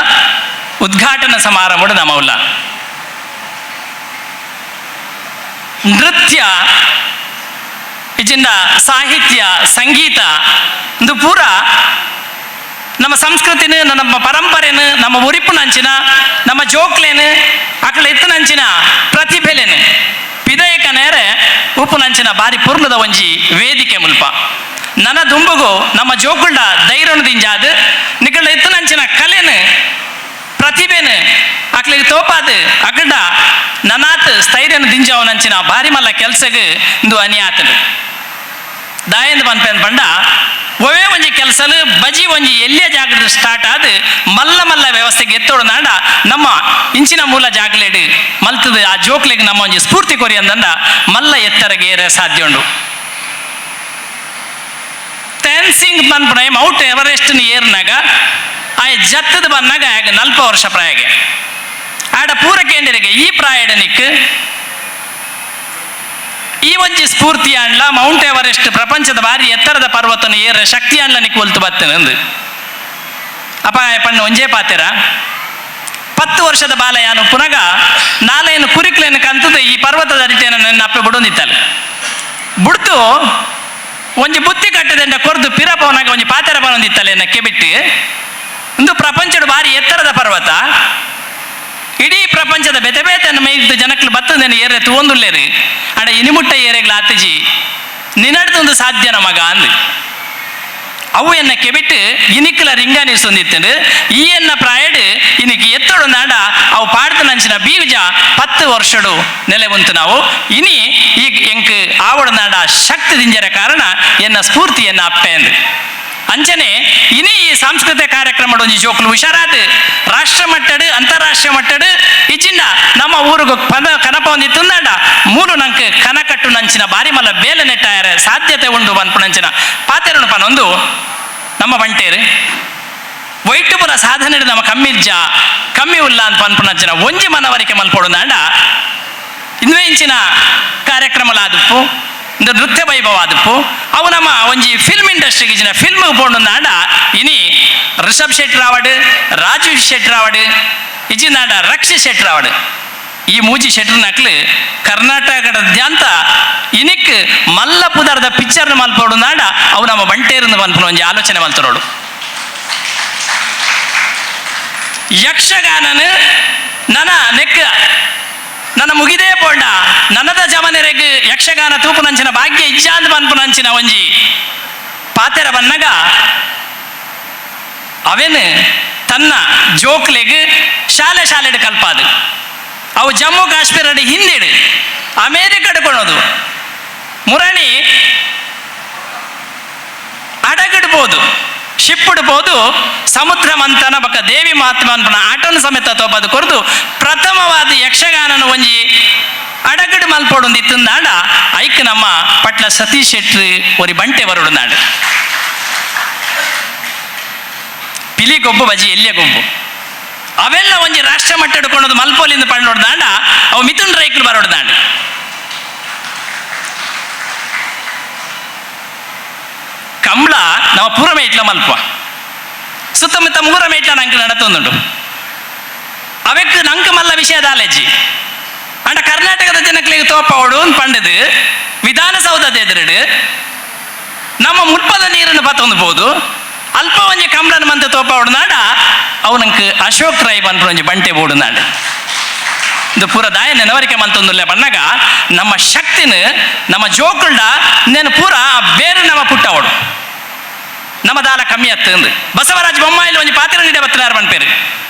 Speaker 4: ಉದ್ಘಾಟನಾ ಸಮಾರಂಭದ ನಮೌಲ್ಲ ನೃತ್ಯ ಇಜಿಂದ ಸಾಹಿತ್ಯ ಸಂಗೀತ ಇಂದು ಪೂರ ನಮ್ಮ ಸಂಸ್ಕೃತಿನ ನಮ್ಮ ಪರಂಪರೆನು ನಮ್ಮ ಉರಿಪುನಂಚಿನ ನಮ್ಮ ಜೋಕ್ಲೇನು ಅಕಲ ಎತ್ತನಂಚಿನ ಪ್ರತಿಭೆಲೇನು ಪಿದಯಕ ನೇರೆ ಉಪ್ಪುನಂಚಿನ ಬಾರಿ ಪುರ್ಲದ ಒಂಜಿ ವೇದಿಕೆ ಮುಲ್ಪ ನನ್ನ ದುಂಬುಗು ನಮ್ಮ ಜೋಕುಳ್ಳ ಧೈರ್ಯನು ದಿಂಜಾದು ನಿಕಳ್ಳ ಎತ್ತನಂಚಿನ ಕಲೆನು ಪ್ರತಿಭೆನು ಅಕ್ಲಿಗೆ ತೋಪಾದು ಅಕಡ ನನಾತ್ ಸ್ಥೈರ್ಯನ ದಿಂಜಾವನಂಚಿನ ಬಾರಿ ಮಲ್ಲ ಕೆಲ್ಸಗ್ ಇಂದು ಅನಿಯಾತನು ದಾಯಂದ್ ಪನ್ಪೆನ್ ಪಂಡ ಒವೇ ಒಂಜಿ ಕೆಲಸಲು ಬಜಿ ಒಂಜಿ ಎಲ್ಲಿಯ ಜಾಗದ ಸ್ಟಾರ್ಟ್ ಆದ್ ಮಲ್ಲ ಮಲ್ಲ ವ್ಯವಸ್ಥೆಗೆ ಎತ್ತೋಡು ನಾಡ ನಮ್ಮ ಇಂಚಿನ ಮೂಲ ಜಾಗಲೇಡು ಮಲ್ತದ ಆ ಜೋಕ್ಲೆಗ್ ನಮ್ಮ ಒಂಜಿ ಸ್ಫೂರ್ತಿ ಕೊರಿ ಅಂದಂಡ ಮಲ್ಲ ಎತ್ತರಗೆ ಏರ ಸಾಧ್ಯ ಉಂಡು. ತೆನ್ಸಿಂಗ್ ಪನ್ಪುನ ಮೌಂಟ್ ಎವರೆಸ್ಟ್ ಏರ್ನಾಗ ಆಯ ಜತ್ತದ ಬಂದಾಗ ಆಗ 40 ವರ್ಷ ಪ್ರಾಯಗೆ ಆಡ ಪೂರ ಕೇಂದ್ರಿಗೆ ಈ ಪ್ರಾಯಡ ನಿಕ್ ಈ ಒಂಜಿ ಸ್ಫೂರ್ತಿ ಅನ್ಲ ಮೌಂಟ್ ಎವರೆಸ್ಟ್ ಪ್ರಪಂಚದ ಬಾರಿ ಎತ್ತರದ ಪರ್ವತನ ಏರ ಶಕ್ತಿ ಅನ್ಲ ನಿಕ್ ಒಲ್ತು ಬತ್ತನಂದು ಅಪ್ಪ ಪಣ್ಣು ಒಂಜೇ ಪಾತೆರ 10 ವರ್ಷದ ಬಾಲಯಾನು ಪುನಗ ನಾಲೇನು ಕುರಿಕ್ಲೇನು ಕಂತದ ಈ ಪರ್ವತದ ಅರಿತೇನ ನನ್ನ ಅಪ್ಪೆ ಬುಡೊಂದಿತ್ತಲ್ಲ ಬುಡ್ತು ಒಂಜಿ ಬುತ್ತಿ ಕಟ್ಟದೆಂಡ ಕೊರ್ದು ಪಿರಪವನಾಗ ಒಂಜಿ ಪಾತೆರ ಬನೊಂದಿತ್ತಲ್ಲ ಎನ್ನ ಕೆಬಿಟ್ಟು ಒಂದು ಪ್ರಪಂಚದ ಬಾರಿ ಎತ್ತರದ ಪರ್ವತ ಇಡೀ ಪ್ರಪಂಚದ ಬೆತೆ ಬೇತೆ ಮೈದು ಜನಕ್ಲು ಬತ್ತದೇನು ಏರೆ ತೂವೊಂದುಲ್ಲೇರು ಅಡ ಇನಿಮುಟ್ಟ ಏರೆಗ್ಲ ಆತಿಜಿ ನಿನಡ್ದೊಂದು ಸಾಧ್ಯನ ಮಗ ಅಂದು ಅವು ಎನ್ನ ಕೆಬಿಟ್ಟು ಇನಿಕ್ಲ ರಿಂಗಾನಿಸೊಂದಿತ್ತಂಡು ಈ ಎನ್ನ ಪ್ರಾಯಡ್ ಇನಿಕ್ ಎತ್ತೊಡೊಂದಾಂಡ ಅವು ಪಾಡ್ದನ. ನಾಟುನಂಚಿನ ಬೀಜ 10 ವರ್ಷಡು ನೆಲೆ ಉಂಟು ನಾವು ಇನಿ ಈ ಎಂಕ್ ಆವಡನಾಡ ಶಕ್ತಿ ದಿಂಜರ ಕಾರಣ ಎನ್ನ ಸ್ಫೂರ್ತಿಯನ್ನ ಅಪ್ಪೆಂದು ಅಂಚನೆ ಇನಿ ಈ ಸಾಂಸ್ಕೃತಿಕ ಕಾರ್ಯಕ್ರಮ ಒಂಜಿ ಜೋಕುಲು ಹುಷಾರಾದ ರಾಷ್ಟ್ರ ಮಟ್ಟಡು ಅಂತಾರಾಷ್ಟ್ರೀಯ ಮಟ್ಟಡು ಇಜ್ಜಿಂಡ ನಮ್ಮ ಊರುಗು ಪದ ಕನಪ ಒಂದಿ ತುಂದಾಂಡ ಮೂಲು ನಂಕ್ ಕನಕಟ್ಟು ನಂಚಿನ ಬಾರಿ ಮಲ್ಲ ಬೇಲೆ ನೆಟ್ಟಾಯರ ಸಾಧ್ಯತೆ ಉಂಡು ಪನ್ಪುನಂಚಿನ ಪಾತೆರನು ಪನೊಂದು ನಮ್ಮ ಬಂಟೇರು ವೈಟುಪುರ ಸಾಧನೆ ನಮ್ಮ ಕಮ್ಮಿಜ್ಜ ಕಮ್ಮಿ ಉಲ್ಲ ಅಂತ ಪನ್ಪುನಂಚಿನ ಒಂಜಿ ಮನವರಿಕೆ ಮಲ್ಪೊಡುಂದಾಂಡ ಇಂದುವೆ ಇಂಚಿನ ಕಾರ್ಯಕ್ರಮಲಾದುಪ್ಪು ಇಂದು ನೃತ್ಯ ವೈಭವ ಆದುಪ್ಪು ಅವು ನಮ್ಮ ಒಂಜಿ ಫಿಲ್ಮ್ ಇಂಡಸ್ಟ್ರಿಗೆ ಇಜಿನ ಫಿಲ್ಮ್ ಪೋಂಡುಂದಾಂಡ ಇನಿ ರಿಷಬ್ ಶೆಟ್ಟಿ ರಾವಡ್, ರಾಜೀವ್ ಶೆಟ್ಟಿ ರಾವಡ್, ಇಜಿನಾಂಡ ರಕ್ಷಿ ಶೆಟ್ಟಿ ರಾವಡ್, ಈ ಮೂಜಿ ಶೆಟ್ರ್ ನಕ್ಲು ಕರ್ನಾಟಕದಾದ್ಯಂತ ಇನಿಕ್ ಮಲ್ಲ ಪುದರ್ದ ಪಿಕ್ಚರ್ನ ಮಲ್ಪೊಡುಂದಾಂಡ ಅವು ನಮ್ಮ ಬಂಟೇರಿಂದ ಮನ್ಪುನ ಒಂಜಿ ಆಲೋಚನೆ ಮಲ್ತರೋಡು. ಯಕ್ಷಗಾನನ ನನ ನೆಕ್ ನನ್ನ ಮುಗಿದೇ ಪೋಂಡ ನನ್ನದ ಜಮನೆರೆಗ್ ಯಕ್ಷಗಾನ ತೂಪುನಂಚಿನ ಭಾಗ್ಯ ಇಜ್ಜಾಂದ್ ಪನ್ಪುನಂಚಿನ ಒಂಜಿ ಪಾತೆರ ಬನ್ನಗ ಅವೇನು ತನ್ನ ಜೋಕ್ಲೆಗ್ ಶಾಲೆ ಶಾಲೆಡ್ ಕಲ್ಪಾದು ಅವು ಜಮ್ಮು ಕಾಶ್ಮೀರ ಹಿಂದಿಡು ಅಮೇರಿಕಡ್ ಕೊಣೋದು ಮುರಣಿ ಅಡಗಿಡ್ಬೋದು ಶಿಪ್ಪಿಡ್ಬೋದು ಸಮುದ್ರ ಮಂಥನ ಬಕ ದೇವಿ ಮಹಾತ್ಮ ಅನ್ಪನ ಆಟೋನ ಸಮೇತ ತೋಪದು ಕೊರ್ದು ಪ್ರಥಮವಾದ ಯಕ್ಷಗಾನನ ಒಂಜಿ ಅಡಗಡು ಮಲ್ಪೊಡೊಂದು ಇತ್ತಂದಾಂಡ ಐಕ್ ನಮ್ಮ ಪಟ್ಲ ಸತೀಶ್ ಶೆಟ್ಟಿ ಒರಿ ಬಂಟೆ ಬರೋಡುಂದಾಂಡ. ಪಿಲಿ ಗೊಬ್ಬು ಬಜಿ ಎಲ್ಲಿಯ ಗೊಬ್ಬು ಅವೆಲ್ಲ ಒಂಜಿ ರಾಷ್ಟ್ರ ಮಟ್ಟ ಹಿಡ್ಕೊಂಡೋದು ಮಲ್ಪೋಲಿಂದ ಪಂಡೋಡ್ದಾಂಡ ಅವು ಮಿಥುನ್ ರೈಕ್ಲು ಬರೋಡ್ದಾಂಡ. ಕಂಬಳ ನಮ್ಮ ಪೂರ ಮೇಟ್ಲ ಮಲ್ಪ ಸುತ್ತಮುತ್ತ ಮೂರ ಮೇಟ್ಲ ನಂಗೆ ನಡತೊಂದುಂಡು ಅವೆಕ್ ನಂಗೆ ಮಲ್ಲ ವಿಷಯದ ಆಲೆಜ್ಜಿ ಅಂಡ ಕರ್ನಾಟಕದ ಜನಕ್ಲಿಗೆ ತೋಪವಡು ಪಂಡದು ವಿಧಾನಸೌಧದ ಎದುರುಡು ನಮ್ಮ ಮುಲ್ಪದ ನೀರನ್ನು ಪತ್ತೊಂದು ಬೋದು ಅಲ್ಪ ಒಂಜಿ ಕಂಬಳನ ಮಂತ ತೋಪವಡು ನಾಡ ಅವು ನಂಗೆ ಅಶೋಕ್ ರೈ ಪನ್ಪುನ ಒಂಜಿ ಬಂಟೆ ಬೋಡು ನಾಡು. ಇದು ಪೂರ ದಾಯ ನೆನವರಿಕೆ ಮಂತೊಂದುಲ್ಲೆ ಬಣ್ಣಗ ನಮ್ಮ ಶಕ್ತಿನ ನಮ್ಮ ಜೋಕುಲ್ಡ ನೇನು ಪೂರ ಬೇರೆ ನಮ್ಮ ಪುಟ್ಟವಡು ನಮ್ಮ ದಾಲ ಕಮ್ಮಿ ಅತ್ತಂದು ಬಸವರಾಜ ಬೊಮ್ಮಾಯಿಲಿ ಒಂಜಿ ಪಾತ್ರ ನೀಡೆ ಬತ್ತನಾರು ಪನ್ಪೇರು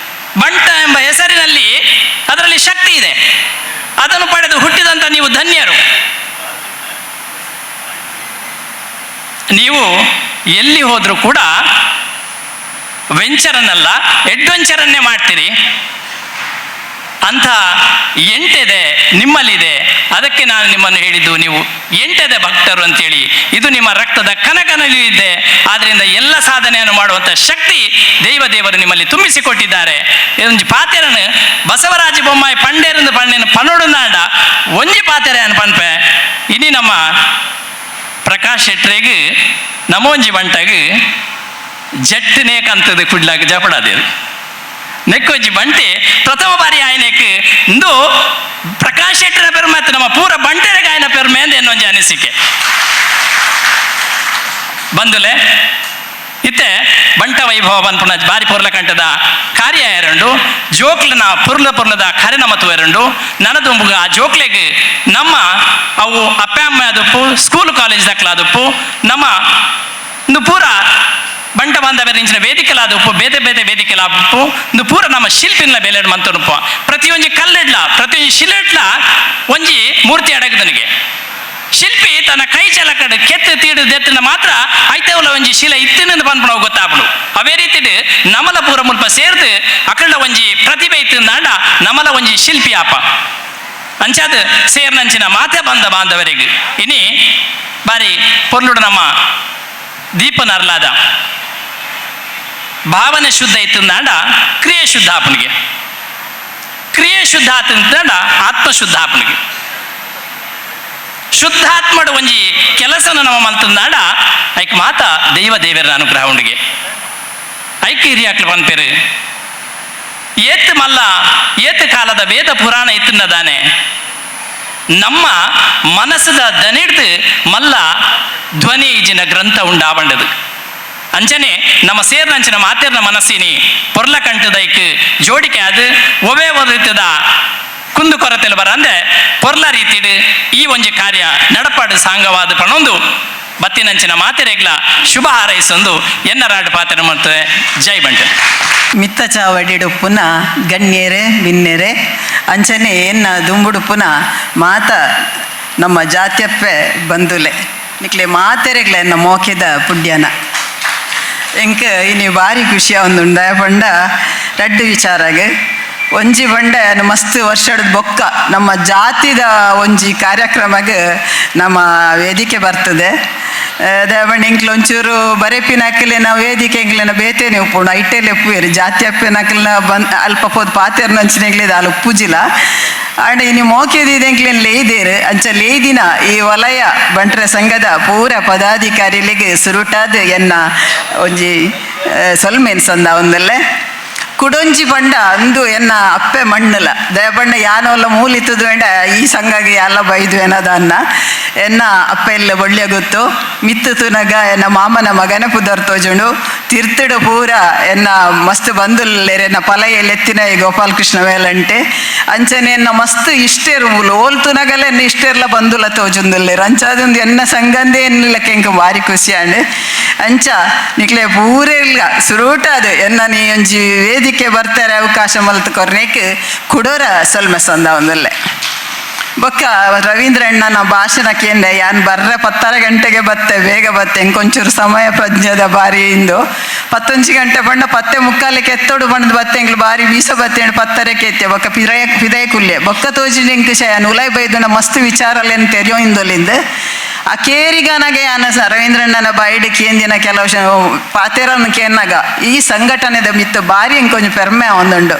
Speaker 4: ಬಂಟ ಎಂಬ ಹೆಸರಿನಲ್ಲಿ ಅದರಲ್ಲಿ ಶಕ್ತಿ ಇದೆ, ಅದನ್ನು ಪಡೆದು ಹುಟ್ಟಿದಂತ ನೀವು ಧನ್ಯರು. ನೀವು ಎಲ್ಲಿ ಹೋದರೂ ಕೂಡ ವೆಂಚರನ್ನಲ್ಲ ಅಡ್ವೆಂಚರನ್ನೇ ಮಾಡ್ತೀರಿ ಅಂಥ ಎಂಟೆದೆ ನಿಮ್ಮಲ್ಲಿದೆ. ಅದಕ್ಕೆ ನಾನು ನಿಮ್ಮನ್ನು ಹೇಳಿದ್ದು ನೀವು ಎಂಟೆದೆ ಭಕ್ತರು ಅಂತೇಳಿ. ಇದು ನಿಮ್ಮ ರಕ್ತದ ಕನಕನಲ್ಲಿ ಇದೆ. ಆದ್ದರಿಂದ ಎಲ್ಲ ಸಾಧನೆಯನ್ನು ಮಾಡುವಂಥ ಶಕ್ತಿ ದೈವ ದೇವರು ನಿಮ್ಮಲ್ಲಿ ತುಂಬಿಸಿಕೊಟ್ಟಿದ್ದಾರೆ. ಒಂಜಿ ಪಾತೆರನು ಬಸವರಾಜ ಬೊಮ್ಮಾಯಿ ಪಂಡೇರಂದು ಪಂಡೇನು ಪನೋಡುನಾಡ ಒಂಜಿ ಪಾತೆರೆ ಅನ್ ಪನ್ಪೆ ಇನಿ ನಮ್ಮ ಪ್ರಕಾಶ್ ಶೆಟ್ರೆಗ್ ನಮೋಂಜಿ ಬಂಟಗ್ ಜಟ್ಟನೆ ಕಂತದ ಕುಡ್ಲಾಗ ಜಪಡಾದೇರು ನೆಕ್ಕೊಂಜಿ ಬಂಟೆ ಪ್ರಥಮ ಬಾರಿ ಆಯ್ನೆಕ್ ಇಂದು ಪ್ರಕಾಶ್ ಶೆಟ್ಟರ ಪೆರ್ಮೆ ಮತ್ತು ನಮ್ಮ ಪೂರ ಬಂಟೆರೆ ಗಾಯನ ಪೆರ್ಮೆ ಅಂದ ಎನ್ನೊಂಜಿ ಅನಿಸಿಕೆ ಬಂದುಲೆ ಇತ್ತೆ ಬಂಟ ವೈಭವ ಪನ್ಪುನ ಬಾರಿ ಪೊರ್ಲ ಕಂಠದ ಕಾರ್ಯ ಎರண்டு ಜೋಕ್ಲನ ಪೊರ್ಲ ಪೊರ್ಲದ ಕರೆನ ಮತ್ತು ಎರಡು ನನದುಂಬುಗ ಆ ಜೋಕ್ಲೆಗ್ ನಮ್ಮ ಅವು ಅಪ್ಪ ಅಮ್ಮ ಆದಪ್ಪು ಸ್ಕೂಲ್ ಕಾಲೇಜ್ ದಕ್ಲಾದಪ್ಪು ನಮ್ಮ ಇಂದು ಪೂರ ಬಂಟ ಬಾಂಧವರಿಂಚಿನ ವೇದಿಕೆಲಾದಪ್ಪು ಬೇತೆ ಬೇತೆ ವೇದಿಕೆಲಾದಪ್ಪು ಇಂದು ಪೂರ ನಮ್ಮ ಶಿಲ್ಪಿನ ಬೇಲೆ ಮಂತನುಪ್ಪ ಪ್ರತಿಯೊಂಜಿ ಕಲ್ಲಿಡ್ಲ ಪ್ರತಿಯೊಂಜಿ ಶಿಲೆಡ್ಲ ಒಂಜಿ ಮೂರ್ತಿ ಅಡಗದನಿಗೆ ಶಿಲ್ಪಿ ತನ್ನ ಕೈ ಚಲಕಡು ಕೆತ್ತು ತೀಡು ದೆತ್ತಿನ ಮಾತ್ರ ಐತೇವಲ ಒಂಜಿ ಶಿಲೆ ಇತ್ತಿನ ಪನ್ಪುನವು ಗೊತ್ತಾಪುಡು. ಅವೇ ರೀತಿಡ್ ನಮಲ ಪೂರ ಮುಲ್ಪ ಸೇರ್ದು ಅಕಂಡ ಒಂಜಿ ಪ್ರತಿಭೆ ಇತ್ತಿಂದಾಂಡ ನಮಲ ಒಂಜಿ ಶಿಲ್ಪಿ ಆಪ ಅಂಚಾದ ಸೇರ್ನಂಚಿನ ಮಾತೆ ಬಂದ ಬಾಂಧವರಿಗೆ ಇನಿ ಬಾರಿ ಪೊರ್ಲುಡು ನಮ್ಮ ದೀಪನರ್ಲಾದ ಭಾವನೆ ಶುದ್ಧ ಇತ್ತಿಂದಾಂಡ ಕ್ರಿಯೆ ಶುದ್ಧ ಆಪನಿಗೆ, ಕ್ರಿಯೆ ಶುದ್ಧ ಆತಂದಾಂಡ ಆತ್ಮ ಶುದ್ಧ ಆಪನಿಗೆ. ಶುದ್ಧಾತ್ಮಡು ಒಂಜಿ ಕೆಲಸನ ನಮ್ಮ ಮಲ್ತಂದಾಂಡ ಐಕ್ ಮಾತ ದೈವ ದೇವರ ಅನುಗ್ರಹ ಉಂಡಿಗೆ ಐಕ್ ಹಿರಿಯಾಕ್ಲು ಪನ್ಪೇರು ಏತ್ ಮಲ್ಲ ಏತ್ ಕಾಲದ ವೇದ ಪುರಾಣ ಇತ್ತಿನದಾನೆ ನಮ್ಮ ಮನಸ್ಸದ ದನಿಡ್ದು ಮಲ್ಲ ಧ್ವನಿ ಇಜಿನ ಗ್ರಂಥ ಉಂಡಾವಂಡದು. ಅಂಚನೆ ನಮ್ಮ ಸೇರ್ನಂಚಿನ ಮಾತೇರ್ನ ಮನಸ್ಸಿನಿ ಪೊರ್ಲ ಕಂಠದೈಕ್ ಜೋಡಿಕೆ ಅದು ಒವೇ ರೀತಿದ ಕುಂದು ಕೊರತೆಲು ಬರಂದೆ ಪೊರ್ಲ ರೀತಿಡು ಈ ಒಂಜಿ ಕಾರ್ಯ ನಡಪಾಡು ಸಾಂಗವಾದ ಪಣೊಂದು ಬತ್ತಿನಂಚಿನ ಮಾತೆರೆಗ್ಲ ಶುಭ ಹಾರೈಸೊಂದು ಎನ್ನ ರಾಡು ಪಾತ್ರ ಮಾಡ್ತದೆ. ಜೈ ಬಂಟೆ.
Speaker 5: ಮಿತ್ತ ಚಾವಡಿಡುಪ್ಪುನ ಗಣ್ಯರೆ ಬಿನ್ನೆರೆ ಅಂಚನೆ ಎನ್ನ ದುಂಬುಡುಪ್ಪುನ ಮಾತ ನಮ್ಮ ಜಾತ್ಯಪ್ಪೆ ಬಂದುಲೆ ನಿಕ್ಲೆ ಮಾತೆರೆಗ್ಲೆ ಎನ್ನ ಮೋಕೆದ ಪುಡ್ಯನ. ಎಂಕ್ ಇನಿ ಬಾರಿ ಖುಷಿಯ ಒಂದು ಪಂಡ ರಡ್ಡು ವಿಚಾರಗೆ. ಒಂಜಿ ಬಂಡೆ ಮಸ್ತ್ ವರ್ಷದ ಬೊಕ್ಕ ನಮ್ಮ ಜಾತಿದ ಒಂಜಿ ಕಾರ್ಯಕ್ರಮಗೆ ನಮ್ಮ ವೇದಿಕೆ ಬರ್ತದೆ. ದೇವಣ್ಣ ಎಂಕ್ಲ ಒಂಚೂರು ಬರೆಪಿನಕಲೆನ ವೇದಿಕೆ ಎಂಕ್ಲೆನ ಬೇತೇನೆ ಉಪ್ಪುಂಡು ಐಟೆಲ್ ಎಪ್ಪುವೇರು ಜಾತಿ ಅಪ್ಪೆನಕಲ್ನ ಬಂದ್ ಅಲ್ಪ ಪೋದು ಪಾತೆರ್ನಂಚಿನ ದಾಲ ಉಪ್ಪುಜಿಲ. ಆಂಡ ಇನಿ ಮೋಕೆದಿದೆ ಎಂಕ್ಲೆನ್ ಲೇಯ್ದೇರು ಅಂಚ ಲೇಯ್ದಿನ ಈ ವಲಯ ಬಂಟ್ರ ಸಂಘದ ಪೂರ ಪದಾಧಿಕಾರಿಲಿಗೆ ಸುರುಟಾದ ಎನ್ನ ಒಂಜಿ ಸೊಲ್ಮೆನ್ ಸಂದ ಒಂದಲ್ಲೇ. ಕುಡೊಂಜಿ ಪಂಡ ಅಂದು ಎನ್ನ ಅಪ್ಪೆ ಮಣ್ಣುಲ ದಯಪಂಡ ಯಾನೋಲ್ಲ ಮೂಲಿತ್ತದು ವೇಂಡ ಈ ಸಂಘಗೆ ಎಲ್ಲ ಬೈದು ಏನದ ಅನ್ನ ಎನ್ನ ಅಪ್ಪೆ ಎಲ್ಲ ಒಳ್ಳೆ ಗೊತ್ತು ಮಿತ್ತು ತುನಗ ಎನ್ನ ಮಾಮನ ಮಗನ ಪುದರ್ ತೋಜುಂಡು ತಿರ್ತುಡು ಪೂರ ಎನ್ನ ಮಸ್ತ್ ಬಂದುಲ್ಲೇರ್ ಎನ್ನ ಪಲ ಎತ್ತಿನ ಈ ಗೋಪಾಲಕೃಷ್ಣ ವೇಲಂಟೆ ಅಂಚನೆ ಎನ್ನ ಮಸ್ತ್ ಇಷ್ಟೇರು ಮೂಲು ಓಲ್ ತುನಗಲ ಎನ್ನ ಇಷ್ಟೇರ್ಲ ಬಂದುಲ ತೋಜುಂದುಲ್ಲೇರು ಅಂಚಾದೊಂದು ಎನ್ನ ಸಂಗಂದೇ ಎನ್ನಲಕ್ಕೆ ಎಂಕ ಭಾರಿ ಖುಷಿ ಆಂಡ್. ಅಂಚ ನಿಕ್ಲೆ ಪೂರೆಲ್ಲ ಸುರೂಟ ಅದು ಎನ್ನ ನೀ ಒಂಜಿ ವೇದಿಕೆ ಬರ್ತಾರೆ ಅವಕಾಶ ಮಲ್ತು ಕೊರ್ನೇಕ್ ಕುಡೋರ ಸೊಲ್ಮೆ ಸಂದ ಒಂದಲ್ಲೇ. ಬೊಕ್ಕ ರವೀಂದ್ರ ಅಣ್ಣನ ಭಾಷಣ ಕೇಂದ್ರ ಯಾನ್ ಬರ್ರೆ 10 ಗಂಟೆಗೆ ಬತ್ತೆ ಬೇಗ ಬತ್ತೆ ಎಂಕೊಂಚೂರು ಸಮಯ ಪ್ರಜ್ಞದ ಬಾರಿ ಇಂದು 11 ಗಂಟೆ ಬಣ್ಣ 10:45 ಎತ್ತೋಡು ಬಣ್ಣದ ಬತ್ತೆ ಎಂಗ್ಲು ಬಾರಿ ಬೀಸ ಬತ್ತೆ 10:30ಕ್ಕೆ ಎತ್ತೆ ಬೊಕ್ಕ ಪಿದಯ ಪಿದಯ ಕುಲ್ಲೆ ಬೊಕ್ಕ ತೋಜಿನ ಎಂಕ್ ಶಯನ್ ಉಲೈ ಬೈದುನ ಮಸ್ತ್ ವಿಚಾರಲೇನು ತೆರಿಯೋ ಇಂದೊಲಿಂದ ಆ ಕೇರಿಗನಗೆ ಯಾನ ರವೀಂದ್ರಣ್ಣನ ಬಾಯಿಡ್ ಕೇಂದಿನ ಕೆಲವು ಪಾತೆರನ್ನು ಕೇನ್ನಾಗ ಈ ಸಂಘಟನೆದ ಮಿತ್ತು ಬಾರಿ ಎಂಕೊಂಜಿ ಪೆರ್ಮೆ ಒಂದುಂಡು.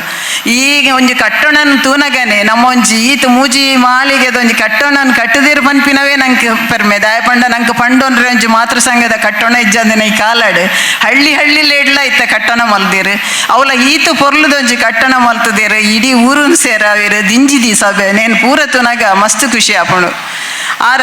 Speaker 5: ಈಗ ಒಂಜಿ ಕಟ್ಟೋಣನ್ ತೂನಗನೆ ನಮ್ಮ ಒಂಜಿ ಈತ ಮೂಜಿ ಮಾಳಿಗೆದ ಒಂಜಿ ಕಟ್ಟೋಣನ್ ಕಟ್ಟದಿರು ಪನ್ಪಿನವೇ ನಂಗೆ ಪೆರ್ಮೆ. ದಾಯಪಂಡ ನಂಗೆ ಪಂಡೊನ್ರೆ ಒಂಜಿ ಮಾತೃ ಸಂಘದ ಕಟ್ಟೋಣ ಇಜ್ಜಂದಿನ ಈ ಕಾಲಾಡು ಹಳ್ಳಿ ಹಳ್ಳಿ ಲೇಡ್ಲ ಇತ್ತ ಕಟ್ಟೋಣ ಮಲ್ದಿರು ಅವಲ ಈತ ಪೊರ್ಲದ ಒಂಜಿ ಕಟ್ಟೋಣ ಮಲ್ತದಿರು ಇಡೀ ಊರುನ್ ಸೇರಾವಿರು ದಿಂಜಿದಿ ಸಭೆ ನೇನು ಪೂರ ತೂನಗ ಮಸ್ತ್ ಖುಷಿ ಆಪುಂಡು. ಆರ್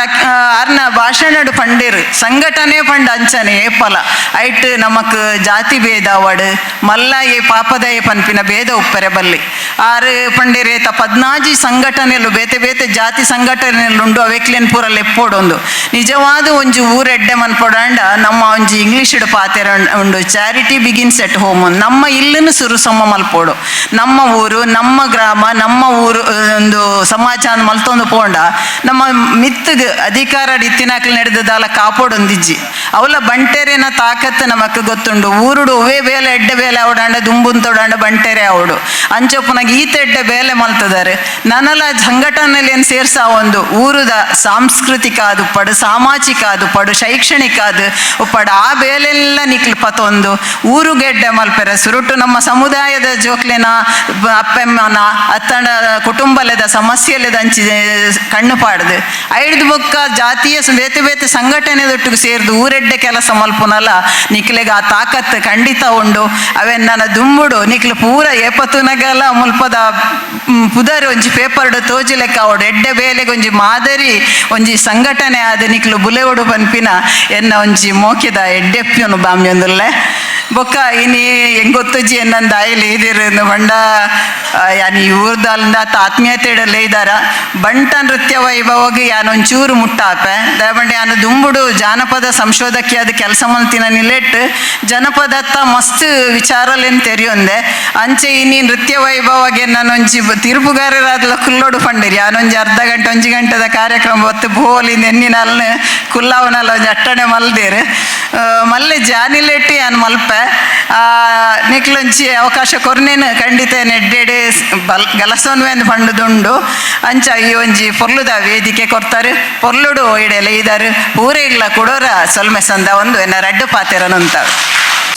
Speaker 5: ಆರ್ನ ಭಾಷಣಡು ಪಂಡೇರು ಸಂಘಟನೆ ಪಂಡ ಅಂಚನೆ ಏಪಲ ಐಟ್ ನಮಕ್ ಜಾತಿ ಭೇದ ಅವಡು ಮಲ್ಲ ಏ ಪಾಪದಯ ಪನ್ಪಿನ ಭೇದ ಉಪ್ಪರೆ ಬಲ್ಲಿ ಆರು ಪಂಡೇರು ಏತ 14 ಸಂಘಟನೆಲು ಬೇತೆ ಬೇತೆ ಜಾತಿ ಸಂಘಟನೆಲುಂಡು ಅವೆಕ್ಲೆನ್ ಪೂರ ಲೆಪ್ಪೋಡೊಂದು ನಿಜವಾದ ಒಂಜಿ ಊರೆಡ್ಡೆ ಮನ್ಪೊಡಾಂಡ ನಮ್ಮ ಒಂಜಿ ಇಂಗ್ಲೀಷ್ ಪಾತೆರ ಉಂಡು charity begins at home. ನಮ್ಮ ಇಲ್ಲನ್ನು ಸುರು ಸಮ ಮಲ್ಪೋಡು ನಮ್ಮ ಊರು ನಮ್ಮ ಗ್ರಾಮ ನಮ್ಮ ಊರು ಒಂದು ಸಮಾಜ ಮಲ್ತೊಂದು ಪೋಂಡ ನಮ್ಮ ಮಿತ್ತಗ್ ಅಧಿಕಾರ ಇತ್ತಿನಾಕ್ಲು ನಡೆದದಾಲ ಕಾಪೋಡೊಂದಿಜ್ಜಿ ಅವಲ ಬಂಟೆರೆನ ತಾಕತ್ತು ನಮಕ್ ಗೊತ್ತುಂಡು. ಊರುಡು ಒವೇ ಬೇಲೆ ಎಡ್ಡೆ ಬೇಲೆ ಅವಡಾಂಡ ದುಂಬುಂತೊಡಾಂಡ ಬಂಟೆರೆ ಅವಡು ಅಂಚೊಪ್ಪುನಾಗ ಈತ ಎಡ್ಡೆ ಬೇಲೆ ಮಲ್ತದಾರೆ ನನಲ ಸಂಘಟನೆಯಲ್ಲಿ ಏನು ಸೇರ್ಸ ಒಂದು ಊರುದ ಸಾಂಸ್ಕೃತಿಕ ಅದು ಪಡು ಸಾಮಾಜಿಕ ಅದು ಪಡು ಶೈಕ್ಷಣಿಕ ಅದು ಉಪ್ಪಡು ಆ ಬೇಲೆಲ್ಲ ನಿಕ್ಲು ಪತೊಂದು ಊರುಗೆಡ್ಡೆ ಮಲ್ಪೆರೆ ಸುರುಟು ನಮ್ಮ ಸಮುದಾಯದ ಜೋಕ್ಲೆನ ಅಪ್ಪೆಮ್ಮನ ಅತ್ತಂಡ ಕುಟುಂಬಲೆದ ಸಮಸ್ಯೆಲೆದ ಅಂಚಿ ಕಣ್ಣು ಪಾಡ್ದು ಐಡ್ದು ಬೊಕ್ಕ ಜಾತಿಯ ಬೇತೆ ಬೇತೆ ಸಂಘಟನೆದೊಟ್ಟಿಗೆ ಸೇರ್ದು ಊರೆಡ್ಡೆ ಕೆಲಸ ಮಲ್ಪುನಲ್ಲ ನಿಕ್ಲೆಗ ಆ ತಾಕತ್ತು ಖಂಡಿತ ಉಂಡು. ಅವೆನ್ ನನ್ನ ದುಂಬುಡು ನಿಕ್ಲು ಪೂರ ಏಪತ್ತುನಗಲ ಮುಲ್ಪದ ಪುದರ್ ಒಂಜಿ ಪೇಪರ್ಡ್ ತೋಜಿಲೆಕ್ಕ ಅವಡು ಎಡ್ಡೆ ಬೇಲೆಗೆ ಒಂಜಿ ಮಾದರಿ ಒಂಜಿ ಸಂಘಟನೆ ಆದ ನಿಕ್ಲು ಬುಲೆವಡು ಪನ್ಪಿನ ಎನ್ನ ಒಂಜಿ ಮೋಕೆದ ಎಡ್ಡೆಪ್ಪಿಯನು ಬಾಮ್ಯೊಂದುಲ್ಲೆ. ಬೊಕ್ಕ ಇನಿ ಹೆಂಗೊತ್ತುಜಿ ಎನ್ನಂದ ಆಯ್ಲಿ ಇದಿರು ಬಂಡ ಯಾನ್ ಈ ಊರ್ದಾಲಿಂದ ಆತ್ಮೀಯತೆ ಇಡಲೇ ಇದ್ದಾರ ಬಂಟ ನೃತ್ಯ ವೈಭವಗೆ ಯಾನೊಂಚೂರು ಮುಟ್ಟಾಪೆ ದಯಬಂಡೆ ಯಾನು ದುಂಬುಡು ಜಾನಪದ ಸಂಶೋಧಕಿ ಅದು ಕೆಲಸ ಮಲ್ತಿನ ನಿಲೆಟ್ ಜನಪದತ್ತ ಮಸ್ತ್ ವಿಚಾರಲೇನು ತೆರಿಯೊಂದೆ ಅಂಚೆ ಇನಿ ನೃತ್ಯ ವೈಭವಗೆ ನಾನೊಂಜಿ ತೀರ್ಪುಗಾರರಾದ್ಲ ಕುಲ್ಲೋಡು ಪಂಡಿರಿ ಯಾನೊಂಜಿ ಅರ್ಧ ಗಂಟೆ ಒಂಜಿ ಗಂಟೆದ ಕಾರ್ಯಕ್ರಮ ಹೊತ್ತು ಬೋಲಿಂದ ಎನ್ನಿನಲ್ನ ಕುಲ್ಲಾವನಲ್ಲ ಒಂಜಿ ಅಟ್ಟಣೆ ಮಲ್ದೇರು ಮಲ್ಲೆ ಜಾನಿಲೆಟ್ಟಿ ಯಾನ್ ಮಲ್ಪೆ ನಿಕ್ಲೊಂಜಿ ಅವಕಾಶ ಕೊರ್ನೇನು ಖಂಡಿತ ನೆಡ್ಡೆಡೆ ಬಲ್ ಗಲಸೋನ್ವೆ ಪಂಡುದುಂಡು ಅಂಚ ಈ ಒಂಜಿ ಪೊರ್ಲುದ ವೇದಿಕೆ ಕೊರ್ತಾರೆ ಪೊರ್ಲುಡು ಇಡೆಲೆ ಇದಾರು ಪೂರ ಇಲ್ಲ ಕೊಡೋರ ಸೊಲ್ಮೆ ಸಂದ ಒಂದು ಎನ್ನ ರಡ್ಡು ಪಾತೆರನುಂತ.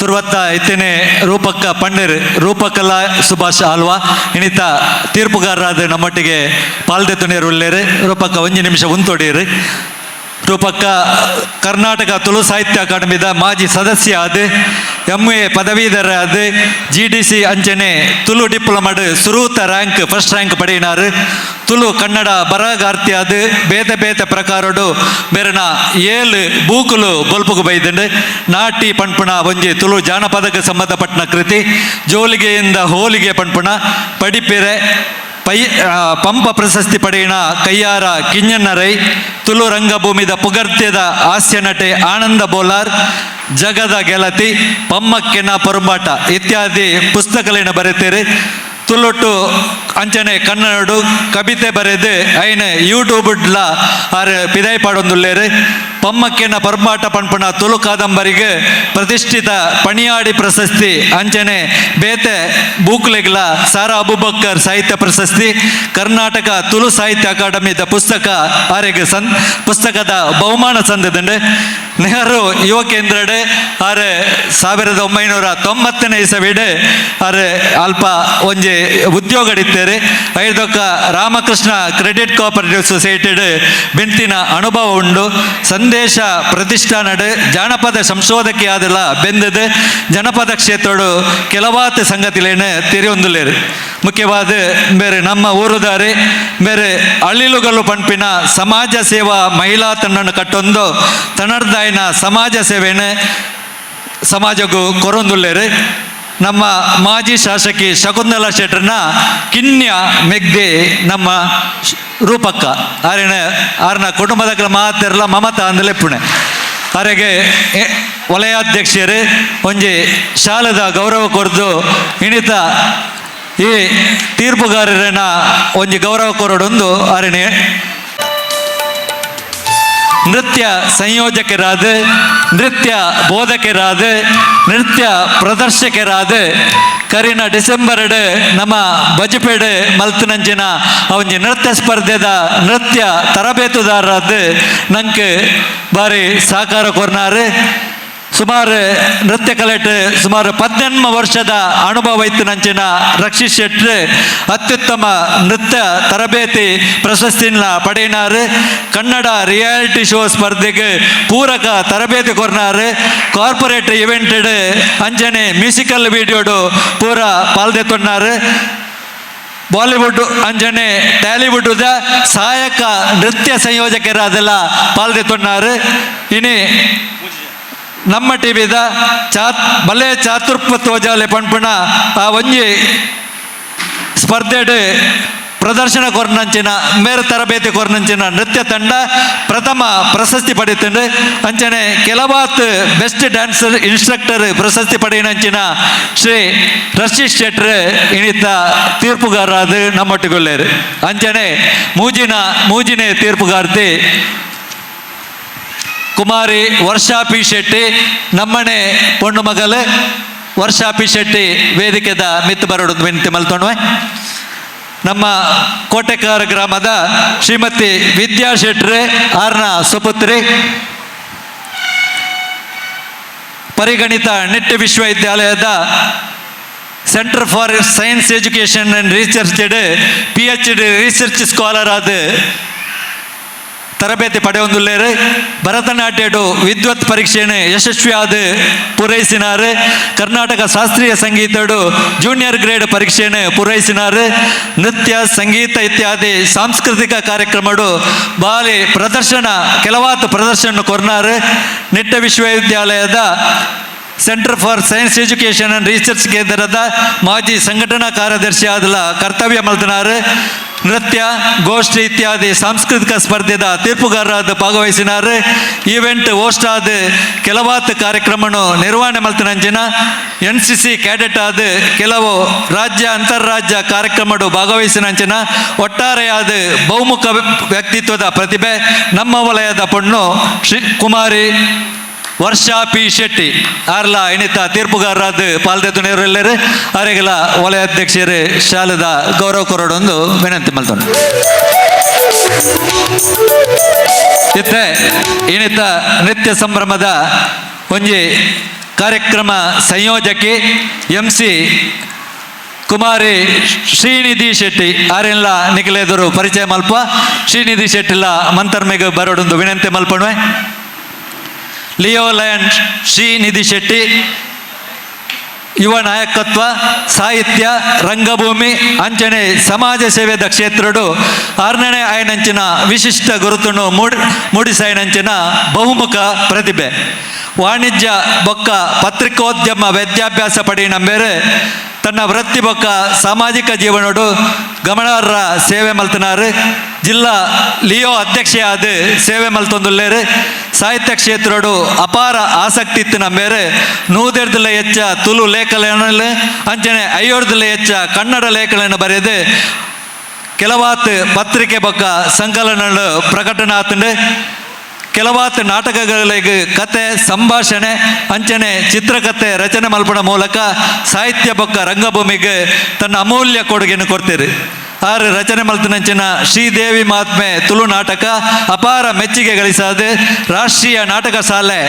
Speaker 1: ತುರ್ವತ್ತ ಇತ್ತೇನೆ ರೂಪಕ್ಕ ಪಂಡಿರ್ ರೂಪಕಲಾ ಸುಭಾಷ್ ಆಲ್ವಾ ಇನ್ನಿತ ತೀರ್ಪುಗಾರರಾದ ನಮ್ಮೊಟ್ಟಿಗೆ ಪಾಲ್ದೆ ತುಣಿಯರು ಉಳ್ಳೇರು. ರೂಪಕ್ಕ ಒಂಜಿ ನಿಮಿಷ ಉಂತೊಡೀರು. ರೂಪಕ್ಕ ಕರ್ನಾಟಕ ತುಳು ಸಾಹಿತ್ಯ ಅಕಾಡೆಮಿದ ಮಾಜಿ ಸದಸ್ಯ ಆದ ಎಂ.ಎ. ಪದವೀಧರ ಆದ ಜಿ.ಡಿ.ಸಿ. ಅಂಚನೆ Tulu ಡಿಪ್ಲೊಮಾಡ್ ಸುರೂತ rank first rank ಪಡೆಯಿನಾರು. Tulu Kannada ಬರಹಗಾರ್ತಿ ಆದ ಬೇತೆ ಬೇತೆ ಪ್ರಕಾರಡು ಬೇರೆನ 7 ಬೂಕುಲು ಬೊಲ್ಪುಗು ಬೈದಂಡು. ನಾಟಿ ಪಣ್ಪುಣ ಒಂಜಿ ತುಳು ಜಾನಪದಕ್ಕೆ ಸಂಬಂಧಪಟ್ಟನ ಕೃತಿ, ಜೋಲಿಗೆಯಿಂದ ಹೋಲಿಗೆ ಪಣ್ಪುಣ, ಪಡಿಪಿರೆ Pi Pampa ಪ್ರಶಸ್ತಿ ಪಡೆಯಿನ ಕಯ್ಯಾರ ಕಿಂಜಣ್ಣ ರೈ, ತುಳು ರಂಗಭೂಮಿದ ಪುಗರ್ತ್ಯದ ಹಾಸ್ಯ ನಟೆ ಆನಂದ ಬೋಲಾರ್, ಜಗದ ಗೆಳತಿ, ಪಮ್ಮಕ್ಕೆನ ಪೊರುಂಬಾಟ ಇತ್ಯಾದಿ ಪುಸ್ತಕಗಳನ್ನು ಬರೆತೀರಿ. ತುಳುಟು ಅಂಚನೆ ಕನ್ನಡ ಕವಿತೆ ಬರೆದು ಐನ ಯೂಟ್ಯೂಬ್ಡ್ಲ ಆರ್ ಪಿದಾಯಿ ಪಾಡೊಂದುಲ್ಲೇರು. ಪಮ್ಮಕ್ಕೆನ ಪೊರುಂಬಾಟ ಪನ್ಪುನ ತುಳು ಕಾದಂಬರಿಗೆ ಪ್ರತಿಷ್ಠಿತ ಪಣಿಯಾಡಿ ಪ್ರಶಸ್ತಿ, ಅಂಚನೆ ಬೇತೆ ಬೂಕ್ಲೆಗ್ಲ ಸಾರಾ ಅಬುಬಕ್ಕರ್ ಸಾಹಿತ್ಯ ಪ್ರಶಸ್ತಿ, ಕರ್ನಾಟಕ ತುಳು ಸಾಹಿತ್ಯ ಅಕಾಡೆಮಿದ ಪುಸ್ತಕ ಆರೆಗ್ ಸನ್ ಪುಸ್ತಕದ ಬಹುಮಾನ ಸಂದದಂಡೆ. ನೆಹರು ಯುವ ಕೇಂದ್ರಡೆ ಆರ್ 1990ನೇ ಇಸವಿಡೆ ಆರ್ ಅಲ್ಪ ಒಂಜಿ ಉದ್ಯೋಗ ಇತ್ತೇರಿ. ಐದೊಕ್ಕ ರಾಮಕೃಷ್ಣ ಕ್ರೆಡಿಟ್ ಕೋಆಪರೇಟಿವ್ ಸೊಸೈಟಿಡ್ ಬೆಂತಿನ ಅನುಭವ ಉಂಡು. ಸಂದೇಶ ಪ್ರತಿಷ್ಠಾನಡ್ ಜಾನಪದ ಸಂಶೋಧಕಿ ಆದಲ ಬೆಂದದು ಜನಪದ ಕ್ಷೇತ್ರಡು ಕೆಲವಾತ್ ಸಂಗತಿಲೇನು ತೆರೆಯೊಂದುಲ್ಲೇರು. ಮುಖ್ಯವಾದ ಬೇರೆ ನಮ್ಮ ಊರುದಾರಿ ಬೇರೆ ಅಳಿಲುಗಳು ಪನ್ಪಿನ ಸಮಾಜ ಸೇವಾ ಮಹಿಳಾ ತಂಡನ್ನು ಕಟ್ಟೊಂದು ತನರ್ದಾಯಿನ ಸಮಾಜ ಸೇವೆಯನ್ನು ಸಮಾಜಕ್ಕೂ ಕೊರೊಂದುಲ್ಲೇರು. ನಮ್ಮ ಮಾಜಿ ಶಾಸಕಿ ಶಕುಂತಲಾ ಶೆಟ್ಟರ್ನ ಕಿನ್ಯ ಮೆಗ್ದೆ ನಮ್ಮ ರೂಪಕ್ಕ ಆರಿನ ಆರ್ನ ಕುಟುಂಬದ ಮಾತೆರ್ಲ ಮಮತಾ ಅಂದಲೆ ಪುಣೆ. ಆರೆಗೆ ವಲಯಾಧ್ಯಕ್ಷರು ಒಂಜಿ ಶಾಲೆದ ಗೌರವ ಕೊರ್ದು ಇಣಿತ ಈ ತೀರ್ಪುಗಾರರನ್ನ ಒಂಜಿ ಗೌರವ ಕೊರಡೊಂದು ಆರಿನ. ನೃತ್ಯ ಸಂಯೋಜಕರಾದ, ನೃತ್ಯ ಬೋಧಕರಾದ, ನೃತ್ಯ ಪ್ರದರ್ಶಕರಾದ, ಕರಿನ ಡಿಸೆಂಬರ್ಡ್ ನಮ್ಮ ಬಜಪೇಡು ಮಲ್ತನಂಚಿನ ಒಂಜಿ ನೃತ್ಯ ಸ್ಪರ್ಧೆದ ನೃತ್ಯ ತರಬೇತುದಾರರಾದ ನಂಗೆ ಬಾರಿ ಸಹಕಾರ ಕೊರ್ನಾರು. ಸುಮಾರು ನೃತ್ಯ ಕಲೆಟ್ ಸುಮಾರು 18 ವರ್ಷದ ಅನುಭವ ಇತ್ತು ನಂಚಿನ ರಕ್ಷಿತ್ ಶೆಟ್ರು ಅತ್ಯುತ್ತಮ ನೃತ್ಯ ತರಬೇತಿ ಪ್ರಶಸ್ತಿನ ಪಡೆಯಿನಾರು. ಕನ್ನಡ ರಿಯಾಲಿಟಿ ಶೋ ಸ್ಪರ್ಧೆಗೆ ಪೂರಕ ತರಬೇತಿ ಕೊರ್ನಾರು. ಕಾರ್ಪೊರೇಟ್ ಇವೆಂಟೆಡ್ ಅಂಚನೆ ಮ್ಯೂಸಿಕಲ್ ವಿಡಿಯೋಡು ಪೂರ ಪಾಲ್ದೆತ್ತೊನ್ನಾರು. ಬಾಲಿವುಡ್ ಅಂಚನೆ ಟ್ಯಾಲಿವುಡ್ ಸಹಾಯಕ ನೃತ್ಯ ಸಂಯೋಜಕರಾದೆಲ್ಲ ಪಾಲ್ದೆತ್ತೊನ್ನಾರು. ಇನಿ ನಮ್ಮ ಟಿವಿದ ಚಾತ್ ಬಲೆ ಚಾತುರ್ಪ ತೋಜಾಲೆ ಪನ್ಪುನ ಆ ಒಂಜಿ ಸ್ಪರ್ಧೆಡ್ ಪ್ರದರ್ಶನ ಕೊರ್ನಂಚಿನ ಮೇರು ತರಬೇತಿ ಕೊರ್ನಂಚಿನ ನೃತ್ಯ ತಂಡ ಪ್ರಥಮ ಪ್ರಶಸ್ತಿ ಪಡೆಯುತ್ತಂಡು. ಅಂಚನೆ ಕೆಲವಾತ್ best dancer instructor ಪ್ರಶಸ್ತಿ ಪಡೆಯಿನಂಚಿನ ಶ್ರೀ ರಶೀಶ್ ಶೆಟ್ರ್ ಇಣಿತ ತೀರ್ಪುಗಾರರಾದ ನಮ್ಮೊಟ್ಟಿಗೊಲ್ಲೇರು. ಅಂಚನೆ ಮೂಜಿನ ಮೂಜಿನೇ ತೀರ್ಪುಗಾರ್ತಿ ಕುಮಾರಿ ವರ್ಷಾ ಪಿ ಶೆಟ್ಟಿ, ನಮ್ಮನೆ ಪೊಣ್ಣು ಮಗಲು ವರ್ಷಾ ಪಿ ಶೆಟ್ಟಿ ವೇದಿಕೆದ ಮಿತ್ತು ಬರೋಡು ವಿನಂತಿ ಮಲ್ತೊಣ್ವೆ. ನಮ್ಮ ಕೋಟೆಕಾರ ಗ್ರಾಮದ ಶ್ರೀಮತಿ ವಿದ್ಯಾ ಶೆಟ್ರೆ ಆರ್ನ ಸುಪುತ್ರಿ, ಪರಿಗಣಿತ ನಿಟ್ಟೆ ವಿಶ್ವವಿದ್ಯಾಲಯದ Centre for Science Education and Research PhD research scholar ಆದ ತರಬೇತಿ ಪಡೆಯೊಂದುಲ್ಲೇರು. ಭರತನಾಟ್ಯಡು ವಿದ್ವತ್ ಪರೀಕ್ಷೆಯನ್ನು ಯಶಸ್ವಿಯಾದ ಪೂರೈಸಿನಾರು. ಕರ್ನಾಟಕ ಶಾಸ್ತ್ರೀಯ ಸಂಗೀತಡು ಜೂನಿಯರ್ ಗ್ರೇಡ್ ಪರೀಕ್ಷೆಯನ್ನು ಪೂರೈಸಿನಾರು. ನೃತ್ಯ, ಸಂಗೀತ ಇತ್ಯಾದಿ ಸಾಂಸ್ಕೃತಿಕ ಕಾರ್ಯಕ್ರಮಡು ಬಾಲಿ ಪ್ರದರ್ಶನ ಕೆಲವಾತು ಪ್ರದರ್ಶನ ಕೊರ್ನಾರು. ನಿಟ್ಟೆ ವಿಶ್ವವಿದ್ಯಾಲಯದ Centre for Science Education and Research ಕೇಂದ್ರದ ಮಾಜಿ ಸಂಘಟನಾ ಕಾರ್ಯದರ್ಶಿ ಆದಲ ಕರ್ತವ್ಯ ಮಲ್ತನಾರು. ನೃತ್ಯ, ಗೋಷ್ಠಿ ಇತ್ಯಾದಿ ಸಾಂಸ್ಕೃತಿಕ ಸ್ಪರ್ಧೆದ ತೀರ್ಪುಗಾರರಾದ ಭಾಗವಹಿಸಿನಾರು. ಈವೆಂಟ್ ಹೋಸ್ಟ್ ಆದ ಕೆಲವಾತ್ ಕಾರ್ಯಕ್ರಮನು ನಿರ್ವಹಣೆ ಮಲ್ತನಂಚಿನ, ಎನ್ಸಿಸಿ ಕ್ಯಾಡೆಟ್ ಆದ ಕೆಲವು ರಾಜ್ಯ ಅಂತಾರಾಜ್ಯ ಕಾರ್ಯಕ್ರಮಡು ಭಾಗವಹಿಸಿನಂಚಿನ ಒಟ್ಟಾರೆಯಾದ ಬಹುಮುಖ ವ್ಯಕ್ತಿತ್ವದ ಪ್ರತಿಭೆ ನಮ್ಮ ವಲಯದ ಪೊಣ್ಣು ಶ್ರೀ ಕುಮಾರಿ ವರ್ಷಾ ಪಿ ಶೆಟ್ಟಿ ಆರ್ಲ ಇಣಿತ ತೀರ್ಪುಗಾರರಾದ ಪಾಲ್ದೆತ್ತು ನೇರಲ್ಲೇರು. ಆರೆಗೆಲ ವಲಯಾಧ್ಯಕ್ಷರು ಶಾಲೆದ ಗೌರವ ಕೊರಡೊಂದು ವಿನಂತಿ ಮಲ್ತೊಂಡು. ಇತ್ತೆ ಇಣಿತ ನೃತ್ಯ ಸಂಭ್ರಮದ ಒಂಜಿ ಕಾರ್ಯಕ್ರಮ ಸಂಯೋಜಕಿ ಎಂ ಸಿ ಕುಮಾರಿ ಶ್ರೀನಿಧಿ ಶೆಟ್ಟಿ ಆರೆಲ್ಲ ನಿಖಿಲೆದುರು ಪರಿಚಯ ಮಲ್ಪ. ಶ್ರೀನಿಧಿ ಶೆಟ್ಟಿಲ ಮಂತರ್ಮೆಗೆ ಬರೋಡೊಂದು ವಿನಂತಿ ಮಲ್ಪಣುವೆ. Leo lion Srinidhi Shetty. ಯುವ ನಾಯಕತ್ವ, ಸಾಹಿತ್ಯ, ರಂಗಭೂಮಿ ಅಂಚನೆ ಸಮಾಜ ಸೇವೆದ ಕ್ಷೇತ್ರಡು ಆರ್ನನೆ ಆಯನಂಚಿನ ವಿಶಿಷ್ಟ ಗುರುತನ್ನು ಮೂಡಿಸಾಯನಂಚಿನ ಬಹುಮುಖ ಪ್ರತಿಭೆ. ವಾಣಿಜ್ಯ ಬೊಕ್ಕ ಪತ್ರಿಕೋದ್ಯಮ ವಿದ್ಯಾಭ್ಯಾಸ ಪಡೆಯಿನಂಬೇರು ತನ್ನ ವೃತ್ತಿ ಬೊಕ್ಕ ಸಾಮಾಜಿಕ ಜೀವನೋಡು ಗಮನಾರ್ಹ ಸೇವೆ ಮಲ್ತನಾರು. ಜಿಲ್ಲಾ ಲಿಯೋ ಅಧ್ಯಕ್ಷೆಯಾದ ಸೇವೆ ಮಲ್ತೊಂದುಲ್ಲೇರು. ಸಾಹಿತ್ಯ ಕ್ಷೇತ್ರಡು ಅಪಾರ ಆಸಕ್ತಿ ಇತ್ತು ನಂಬೇರು. 100ರ್ದಲ ಹೆಚ್ಚ ತುಳು ಲೇಖನ ಅಂಚನೆ 50ರ್ದಲ ಹೆಚ್ಚ ಕನ್ನಡ ಲೇಖನ ಬರೆದು ಕೆಲವಾತ್ ಪತ್ರಿಕೆ ಬೊಕ್ಕ ಸಂಕಲನ ಪ್ರಕಟಣೆ ಆತಂಡು. ಕೆಲವಾತ್ ನಾಟಕಗಳಿಗೆ ಕತೆ, ಸಂಭಾಷಣೆ ಅಂಚನೆ ಚಿತ್ರಕಥೆ ರಚನೆ ಮಲ್ಪಣ ಮೂಲಕ ಸಾಹಿತ್ಯ ಬೊಕ್ಕ ರಂಗಭೂಮಿಗೆ ತನ್ನ ಅಮೂಲ್ಯ ಕೊಡುಗೆಯನ್ನು ಕೊಡ್ತೀರಿ. ಆರು ರಚನೆ ಮಲ್ತನಂಚಿನ ಶ್ರೀದೇವಿ ಮಹಾತ್ಮೆ ತುಳು ನಾಟಕ ಅಪಾರ ಮೆಚ್ಚುಗೆ ಗಳಿಸಾದ ರಾಷ್ಟ್ರೀಯ ನಾಟಕ ಶಾಲೆ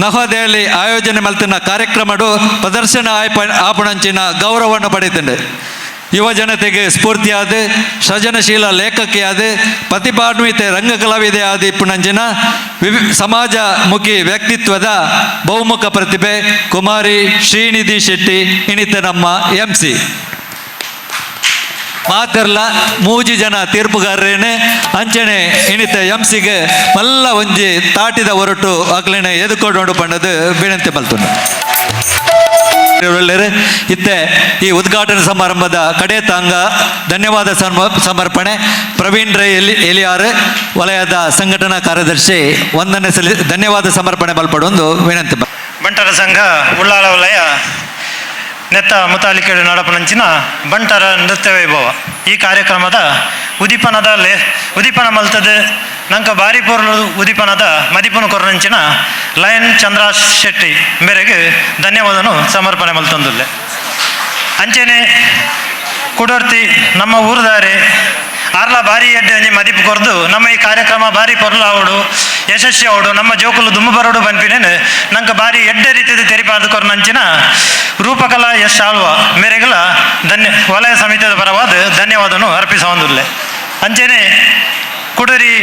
Speaker 1: ನವದೆಹಲಿ ಆಯೋಜನೆ ಮಲ್ತಿನ ಕಾರ್ಯಕ್ರಮಡು ಪ್ರದರ್ಶನ ಆಯ್ಪ ಆಪಣಂಚಿನ ಗೌರವವನ್ನು ಪಡೆಯುತ್ತಂಡೆ. ಯುವ ಜನತೆಗೆ ಸ್ಫೂರ್ತಿಯಾದ ಸೃಜನಶೀಲ ಲೇಖಕಿಯಾದ ಪ್ರತಿಭಾನ್ವಿತ ರಂಗ ಕಲಾವಿದೆಯಾದ ಇಪ್ಪುನಂಚಿನ ಸಮಾಜಮುಖಿ ವ್ಯಕ್ತಿತ್ವದ ಬಹುಮುಖ ಪ್ರತಿಭೆ ಕುಮಾರಿ ಶ್ರೀನಿಧಿ ಶೆಟ್ಟಿ ಇನಿತ ನಮ್ಮ ಎಂ ಸಿ. ಮಾತೆರ್ಲ ಮೂಜಿ ಜನ ತೀರ್ಪುಗಾರರೇನೆ ಅಂಚನೆ ಇನಿತ ಎಂಸಿಗೆ ಮಲ್ಲ ಒಂಜಿ ತಾಟಿದ ಹೊರಟು ಅಕ್ಲೆನೆ ಎದುಕೊಡೋಡು ಪಂಡದು ವಿನಂತಿ ಮಲ್ತುಂಡು. ಇತ್ತೆ ಈ ಉದ್ಘಾಟನಾ ಸಮಾರಂಭದ ಕಡೆ ತಾಂಗ ಧನ್ಯವಾದ ಸಮರ್ಪಣೆ ಪ್ರವೀಣ್ ರೈ ಎಲಿ ಎಲಿಯಾರ್, ವಲಯದ ಸಂಘಟನಾ ಕಾರ್ಯದರ್ಶಿ, ವಂದನೆ ಸಲ್ಲಿ ಧನ್ಯವಾದ ಸಮರ್ಪಣೆ ಮಲ್ಪಡೊಂದು ವಿನಂತಿ.
Speaker 6: ಬಂಟರ ಸಂಘ ಉಳ್ಳಾಲ ವಲಯ ನೆತ್ತ ಮುತಾಲಿಕೆಡು ನಡಪನಂಚಿನ ಬಂಟರ ನೃತ್ಯ ವೈಭವ ಈ ಕಾರ್ಯಕ್ರಮದ ಉದೀಪನದ ಲೇ ಉದೀಪನ ಮಲ್ತದ ನಂಕ ಬಾರಿ ಪೊರ್ಲು ಉದೀಪನದ ಮದಿಪುನ ಕೊರನಂಚಿನ ಲಯನ್ ಚಂದ್ರ ಶೆಟ್ಟಿ ಮೇರೆಗೆ ಧನ್ಯವಾದನು ಸಮರ್ಪಣೆ ಮಲ್ತಂದುಲ್ಲೆ. ಅಂಚೆನೆ ಕುಡರ್ತಿ ನಮ್ಮ ಊರುದಾರೆ ಆರ್ಲ ಬಾರಿ ಎಡ್ಡೆ ಒಂಜಿ ಮದಿಪು ಕೊರ್ದು ನಮ್ಮ ಈ ಕಾರ್ಯಕ್ರಮ ಬಾರಿ ಪೊರ್ಲು ಆವಡು, ಯಶಸ್ವಿ ಆವಡು, ನಮ್ಮ ಜೋಕುಲು ದುಮ್ಮು ಬರೋಡು ಪನ್ಪಿನೇನು ನಂಗೆ ಬಾರಿ ಎಡ್ಡೆ ರೀತಿಯ ತೆರಿಪಾದ ಕೊರ್ನಂಚಿನ ರೂಪಕಲಾ ಎಸ್ ಆಳ್ವ ಮೇರೆಗಳ ಧನ್ಯ ವಲಯ ಸಮಿತಿಯ ಪರವಾದ ಧನ್ಯವಾದನು ಅರ್ಪಿಸವಂದುಲ್ಲೆ. ಅಂಚೆನೆ ಕುಡರಿ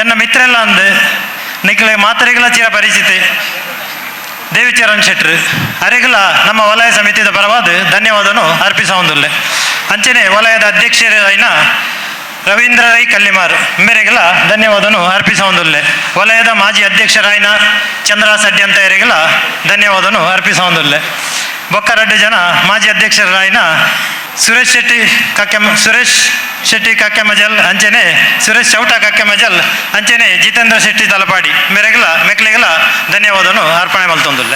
Speaker 6: ಎನ್ನ ಮಿತ್ರೆಲ್ಲ ಅಂದು ನಿಕ್ಲೆ ಮಾತರೆಗಳ ಚಿರ ಪರಿಚಿತಿ ದೇವಿಚರಣ್ ಶೆಟ್ರು ಅರೆಗಳ ನಮ್ಮ ವಲಯ ಸಮಿತಿಯ ಪರವಾದ ಧನ್ಯವಾದನು ಅರ್ಪಿಸವಂದುಲ್ಲೆ. ಅಂಚೆನೆ ವಲಯದ ಅಧ್ಯಕ್ಷರಾಯಿನ ರವೀಂದ್ರ ರೈ ಕಲ್ಲಿಮಾರ್ ಮೇರೆಗಳ ಧನ್ಯವಾದನು ಅರ್ಪಿಸವಂದುಲ್ಲೆ. ವಲಯದ ಮಾಜಿ ಅಧ್ಯಕ್ಷರಾಯಿನ ಚಂದ್ರ ಸಡ್ಯಂತ ಧನ್ಯವಾದನು ಅರ್ಪಿಸವಂದುಲ್ಲೆ. ಬೊಕ್ಕರಡ್ಡು ಜನ ಮಾಜಿ ಅಧ್ಯಕ್ಷರಾಯಿನ ಸುರೇಶ್ ಶೆಟ್ಟಿ ಕಕ್ಕೆಮಜಲ್ ಅಂಚೆನೆ ಸುರೇಶ್ ಚೌಟ ಕಕ್ಕೆಮಜಲ್ ಅಂಚೆನೆ ಜಿತೇಂದ್ರ ಶೆಟ್ಟಿ ತಲಪಾಡಿ ಮೇರೆಗಳ ಮೆಕ್ಲೆಗಳ ಧನ್ಯವಾದನು ಅರ್ಪಣೆ ಮಲ್ತೊಂದುಲ್ಲೆ.